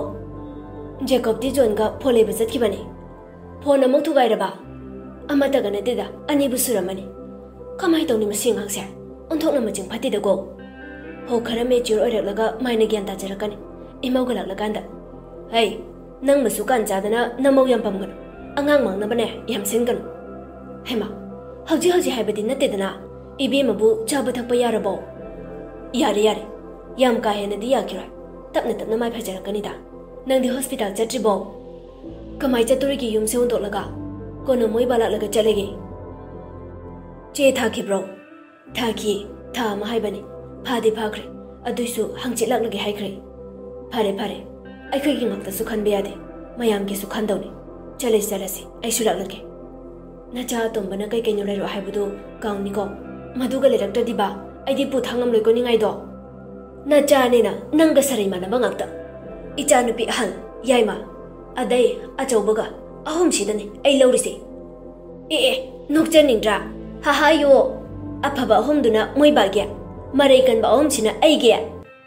"ꯖꯦꯀꯣꯕꯇꯤ ꯖꯣꯟꯒ ꯐꯣꯟ ꯂꯩꯕ ꯆꯠꯈꯤꯕꯅꯤ꯫" "ꯐꯣꯟ ꯑꯃꯨꯛ ꯊꯨꯒꯥꯏꯔꯕ?" "ꯑꯃꯠꯇꯒ ꯅꯠꯇꯦꯗ, ꯑꯅꯤꯕꯨ ꯁꯨꯔꯝꯃꯅꯤ꯫ ꯀꯃꯥꯏ ꯇꯧꯅꯤ ꯃꯁꯤ ꯑꯉꯥꯡꯁꯦ? ꯑꯣꯟꯊꯣꯛꯅ ꯃꯆꯤꯡ ꯐꯠꯇꯦꯗꯀꯣ꯫ ꯍꯣ, ꯈꯔ ꯃꯦꯆ꯭ꯌꯣꯔ ꯑꯣꯏꯔꯛꯂꯒ ꯃꯥꯏꯅ ꯒ꯭ꯌꯥꯟ ꯇꯥꯖꯔꯛꯀꯅꯤ, ꯏꯃꯧꯒ ꯂꯥꯛꯂꯀꯥꯟꯗ꯫ ꯍꯩ, ꯅꯪ ꯃꯁꯨ ꯀꯥꯟ ꯆꯥꯗꯅ ꯅꯃꯧ ꯌꯥꯝ ꯄꯝꯒꯅꯨ꯫ ꯑꯉꯥꯡ ꯃꯥꯡꯅꯕꯅꯦ ꯌꯥꯝ ꯁꯤꯟꯒꯅꯨ꯫" "ꯍꯩꯃꯥ, ꯍꯧꯖꯤꯛ ꯍꯧꯖꯤꯛ ꯍꯥꯏꯕꯗꯤ ꯅꯠꯇꯦꯗꯅ꯫ ꯏꯕꯦꯝꯃꯕꯨ ꯆꯥꯕ ꯊꯛꯄ ꯌꯥꯔꯕꯣ?" "ꯌꯥꯔꯦ, ꯌꯥꯔꯦ꯫ ꯌꯥꯝ ꯀꯥ ꯍꯦꯟꯅꯗꯤ ꯌꯥꯈꯤꯔꯣꯏ꯫ ꯇꯞꯅ ꯇꯞꯅ ꯃꯥꯏ ꯐꯖꯔꯛꯀꯅꯤꯗ꯫ ꯅꯪꯗꯤ ꯍꯣꯁꯄꯤꯇꯥꯜ ꯆꯠꯇ꯭ꯔꯤꯕꯣ?" "ꯀꯃꯥꯏ ꯆꯠꯇꯣꯔꯤꯒꯦ ꯌꯨꯝꯁꯦ ꯍꯣꯡꯗꯣꯛꯂꯒ? ꯀꯣꯟꯅ ꯃꯣꯏ ꯕꯥ ꯂꯥꯛꯂꯒ ꯆꯠꯂꯒꯦ꯫" "ꯆꯦ ꯊꯥꯈꯤꯕ꯭ꯔꯣ?" "ꯊꯥꯈꯤ, ꯊꯥ ꯑꯃ ꯍꯥꯏꯕꯅꯤ꯫ ꯐꯥꯗꯤ ꯐꯥꯈ꯭ꯔꯦ, ꯑꯗꯨꯏꯁꯨ ꯍꯪꯆꯤꯠ ꯂꯥꯛꯂꯒꯦ ꯍꯥꯏꯈ꯭ꯔꯦ꯫" "ꯐꯔꯦ, ꯐꯔꯦ, ꯑꯩꯈꯣꯏꯒꯤ ꯉꯥꯛꯇꯁꯨ ꯈꯟꯕ ꯌꯥꯗꯦ, ꯃꯌꯥꯝꯒꯤꯁꯨ ꯈꯟꯗꯧꯅꯤ꯫ ꯆꯠꯂꯁꯤ, ꯆꯠꯂꯁꯤ, ꯑꯩꯁꯨ ꯂꯥꯛꯂꯒꯦ꯫" "ꯅꯆꯥ ꯑꯇꯣꯝꯕꯅ ꯀꯩ ꯀꯩꯅꯣ ꯂꯩꯔꯛꯑꯣ ꯍꯥꯏꯕꯗꯨ ꯀꯥꯎꯅꯤꯀꯣ, ꯃꯗꯨꯒ ꯂꯩꯔꯛꯇ꯭ꯔꯗꯤꯕ ꯑꯩꯗꯤ ꯄꯨ ꯊꯥꯡꯉꯝꯂꯣꯏꯀꯣ ꯅꯤꯡꯉꯥꯏꯗꯣ꯫" "ꯅꯆꯥꯅꯦꯅ ꯅꯪꯒ ꯁꯥꯔꯩ ꯃꯥꯟꯅꯕ ꯉꯥꯛꯇ꯫ ꯏꯆꯥꯅꯨꯄꯤ ꯑꯍꯜ, ꯌꯥꯏꯃ, ꯑꯗꯩ ꯑꯆꯧꯕꯒ, ꯑꯍꯨꯝꯁꯤꯗꯅꯤ ꯑꯩ ꯂꯧꯔꯤꯁꯦ꯫" "ꯑꯦ ꯑꯦ, ꯅꯣꯛꯆꯅꯤꯡꯗ꯭ꯔꯥ? ꯍꯥꯍꯥꯌꯣ, ꯑꯐꯕ ꯑꯍꯨꯝꯗꯨꯅ ꯃꯣꯏ ꯕꯥꯒꯤ, ꯃꯔꯩ ꯀꯟꯕ ꯑꯍꯨꯝꯁꯤꯅ ꯑꯩꯒꯤ꯫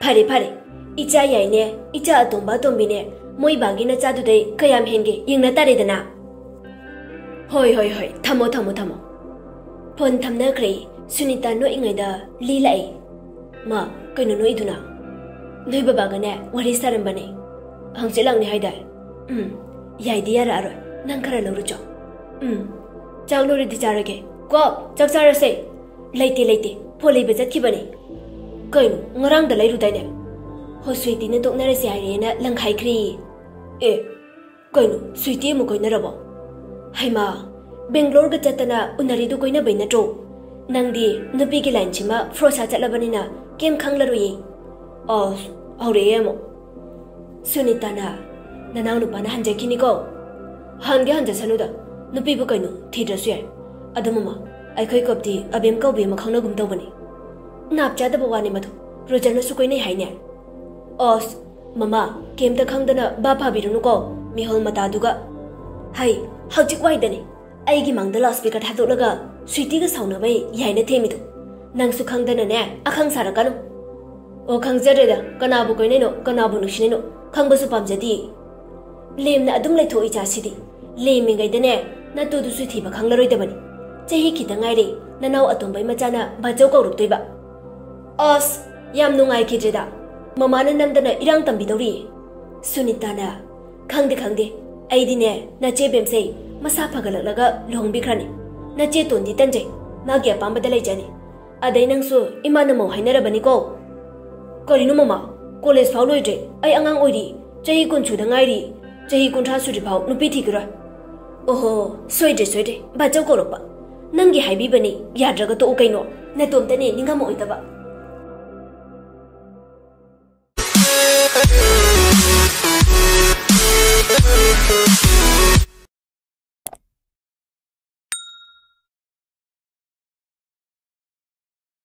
ꯐꯔꯦ ꯐꯔꯦ, ꯏꯆꯥ ꯌꯥꯏꯅꯦ, ꯏꯆꯥ ꯑꯇꯣꯝꯕ ꯑꯇꯣꯝꯕꯤꯅꯦ, ꯃꯣꯏ ꯕꯥꯒꯤ ꯅꯆꯥꯗꯨꯗꯩ ꯀꯌꯥꯝ ꯍꯦꯟꯒꯦ ꯌꯦꯡꯅ ꯇꯥꯔꯦꯗꯅ꯫" ꯍꯣꯏ ꯍꯣꯏ ꯍꯣꯏ, ꯊꯝꯃꯣ ꯊꯝꯃꯣ ꯊꯝꯃꯣ꯫ ꯐꯣꯟ ꯊꯝꯅꯈ꯭ꯔꯦ꯫ ꯁꯨꯅꯤꯇꯥ ꯅꯣꯛꯏꯉꯩꯗ ꯂꯤ ꯂꯥꯛꯑꯦ꯫ ꯃꯥ, ꯀꯩꯅꯣ ꯅꯣꯛꯏꯗꯨꯅ? ꯅꯣꯏ ꯕꯕꯥꯒꯅꯦ ꯋꯥꯔꯤ ꯁꯥꯔꯝꯕꯅꯦ꯫ ꯍꯪꯆꯤꯠ ꯂꯥꯛꯅꯤ ꯍꯥꯏꯗꯥꯏ? ꯎꯝ, ꯌꯥꯏꯗꯤ ꯌꯥꯔꯛꯑꯔꯣꯏ꯫ ꯅꯪ ꯈꯔ ꯂꯧꯔꯨꯆꯣ꯫ ꯎꯝ, ꯆꯥꯛ ꯂꯣꯏꯔꯗꯤ ꯆꯥꯔꯒꯦ ꯀꯣ꯫ ꯆꯥꯛ ꯆꯥꯔꯁꯦ꯫ ꯂꯩꯇꯦ ꯂꯩꯇꯦ, ꯐꯣꯟ ꯂꯩꯕ ꯆꯠꯈꯤꯕꯅꯦ꯫ ꯀꯩꯅꯣ, ꯉꯔꯥꯡꯗ ꯂꯩꯔꯨꯗꯥꯏꯅꯦ? ꯍꯣ, ꯁ꯭ꯋꯤꯇꯤꯅ ꯇꯣꯛꯅꯔꯁꯦ ꯍꯥꯏꯔꯦꯅ ꯂꯪꯈꯥꯏꯈ꯭ꯔꯦꯌꯦ꯫ ꯑꯦ, ꯀꯩꯅꯣ, ꯁ꯭ꯋꯤꯇꯤ ꯑꯃꯨꯛ ꯀꯣꯏꯅꯔꯕꯣ? ꯍꯩꯃꯥ, ꯕꯦꯡꯒ꯭ꯂꯣꯔꯒ ꯆꯠꯇꯅ ꯎꯅꯔꯤꯗꯨ ꯀꯣꯏꯅꯕꯩ ꯅꯠꯇ꯭ꯔꯣ? ꯅꯪꯗꯤ ꯅꯨꯄꯤꯒꯤ ꯂꯥꯏꯟꯁꯤꯃ ꯐ꯭ꯔꯣꯁꯥ ꯆꯠꯂꯕꯅꯤꯅ ꯀꯩꯝ ꯈꯪꯂꯔꯣꯏꯌꯦ꯫ ꯑꯁ, ꯍꯧꯔꯛꯑꯦ ꯑꯃꯨꯛ꯫ ꯁꯨꯅꯤꯇꯥꯅ, "ꯅꯅꯥꯎ ꯅꯨꯄꯥꯅ ꯍꯟꯖꯈꯤꯅꯤꯀꯣ?" "ꯍꯟꯒꯦ ꯍꯟꯖꯁꯅꯨꯗ, ꯅꯨꯄꯤꯕꯨ ꯀꯩꯅꯣ, ꯊꯤꯗ꯭ꯔꯁꯨ ꯌꯥꯏ꯫ ꯑꯗꯣ ꯃꯃꯥ, ꯑꯩꯈꯣꯏ ꯀꯣꯞꯇꯤ ꯑꯕꯦꯝ ꯀꯧꯕꯤ ꯑꯃ ꯈꯪꯅꯒꯨꯝ ꯇꯧꯕꯅꯤ꯫ ꯅꯥꯞ ꯆꯥꯗꯕ ꯋꯥꯅꯤ ꯃꯗꯨ, ꯔꯣꯖꯔꯅꯁꯨ ꯀꯣꯏꯅꯩ ꯍꯥꯏꯅꯦ꯫" "ꯑꯁ, ꯃꯃꯥ, ꯀꯩꯝꯇ ꯈꯪꯗꯅ ꯚꯥꯞ ꯐꯥꯕꯤꯔꯨꯅꯨꯀꯣ, ꯃꯤꯍꯣꯜ ꯃꯇꯥꯗꯨꯒ꯫ ꯍꯩ, ꯍꯧꯖꯤꯛ ꯋꯥꯏꯗꯅꯦ ꯑꯩꯒꯤ ꯃꯥꯡꯗ ꯂꯥꯎꯠ ꯁ꯭ꯄꯤꯀꯔ ꯊꯥꯗꯣꯛꯂꯒ ꯁ꯭ꯋꯤꯇꯤꯒ ꯁꯥꯎꯅꯕꯩ ꯌꯥꯏꯅ ꯊꯦꯝꯃꯤꯗꯨ꯫ ꯅꯪꯁꯨ ꯈꯪꯗꯅꯅꯦ ꯑꯈꯪ ꯁꯥꯔꯛꯀꯅꯨ꯫" "ꯑꯣ, ꯈꯪꯖꯗ꯭ꯔꯦꯗ, ꯀꯅꯥꯕꯨ ꯀꯣꯏꯅꯩꯅꯣ, ꯀꯅꯥꯕꯨ ꯅꯨꯡꯁꯤꯅꯩꯅꯣ ꯈꯪꯕꯁꯨ ꯄꯥꯝꯖꯗꯤꯌꯦ꯫" "ꯂꯦꯝꯅ ꯑꯗꯨꯝ ꯂꯩꯊꯣꯛ, ꯏꯆꯥꯁꯤꯗꯤ꯫ ꯂꯦꯝꯃꯤꯉꯩꯗꯅꯦ ꯅꯇꯨꯗꯨꯁꯨ ꯊꯤꯕ ꯈꯪꯂꯔꯣꯏꯗꯕꯅꯤ꯫ ꯆꯍꯤ ꯈꯤꯇꯪ ꯉꯥꯏꯔꯦ, ꯅꯅꯥꯎ ꯑꯇꯣꯝꯕꯩ ꯃꯆꯥꯅ ꯕꯥꯆꯧ ꯀꯧꯔꯛꯇꯣꯏꯕ꯫" "ꯑꯁ, ꯌꯥꯝ ꯅꯨꯡꯉꯥꯏꯈꯤꯗ꯭ꯔꯦꯗ꯫ ꯃꯃꯥꯅ ꯅꯝꯗꯅ ꯏꯔꯥꯡ ꯇꯝꯕꯤꯗꯧꯔꯤ꯫" ꯁꯨꯅꯤꯇꯥꯅ, "ꯈꯪꯗꯦ ꯈꯪꯗꯦ, ꯑꯩꯗꯤꯅꯦ ꯅꯆꯦ ꯕꯦꯝꯁꯩ ꯃꯁꯥ ꯐꯒꯠꯂꯛꯂꯒ ꯂꯨꯍꯣꯡꯕꯤꯈ꯭ꯔꯅꯤ꯫ ꯅꯆꯦ ꯇꯣꯟꯗꯤ ꯇꯟꯖꯩ, ꯃꯥꯒꯤ ꯑꯄꯥꯝꯕꯗ ꯂꯩꯖꯅꯤ꯫ ꯑꯗꯩ ꯅꯪꯁꯨ ꯏꯃꯥꯅ ꯃꯧ ꯍꯥꯏꯅꯔꯕꯅꯤꯀꯣ꯫" "ꯀꯔꯤꯅꯣ ꯃꯃꯥ? ꯀꯣꯂꯦꯖ ꯐꯥꯎ ꯂꯣꯏꯗ꯭ꯔꯦ, ꯑꯩ ꯑꯉꯥꯡ ꯑꯣꯏꯔꯤ꯫ ꯆꯍꯤ ꯀꯨꯟ ꯁꯨꯗ ꯉꯥꯏꯔꯤ꯫ ꯆꯍꯤ ꯀꯨꯟꯊ꯭ꯔꯥ ꯁꯨꯗ꯭ꯔꯤꯐꯥꯎ ꯅꯨꯄꯤ ꯊꯤꯈꯤꯔꯣꯏ꯫" "ꯑꯣꯍꯣ, ꯁꯣꯏꯗ꯭ꯔꯦ ꯁꯣꯏꯗ꯭ꯔꯦ, ꯕꯥꯆꯧ ꯀꯧꯔꯛꯄ꯫ ꯅꯪꯒꯤ ꯍꯥꯏꯕꯤꯕꯅꯤ, ꯌꯥꯗ꯭ꯔꯒ ꯇꯣꯛꯎ ꯀꯩꯅꯣ꯫ ꯅꯇꯣꯝꯇꯅꯦ ꯅꯤꯡꯉꯝꯃꯛꯑꯣꯏꯗꯕ꯫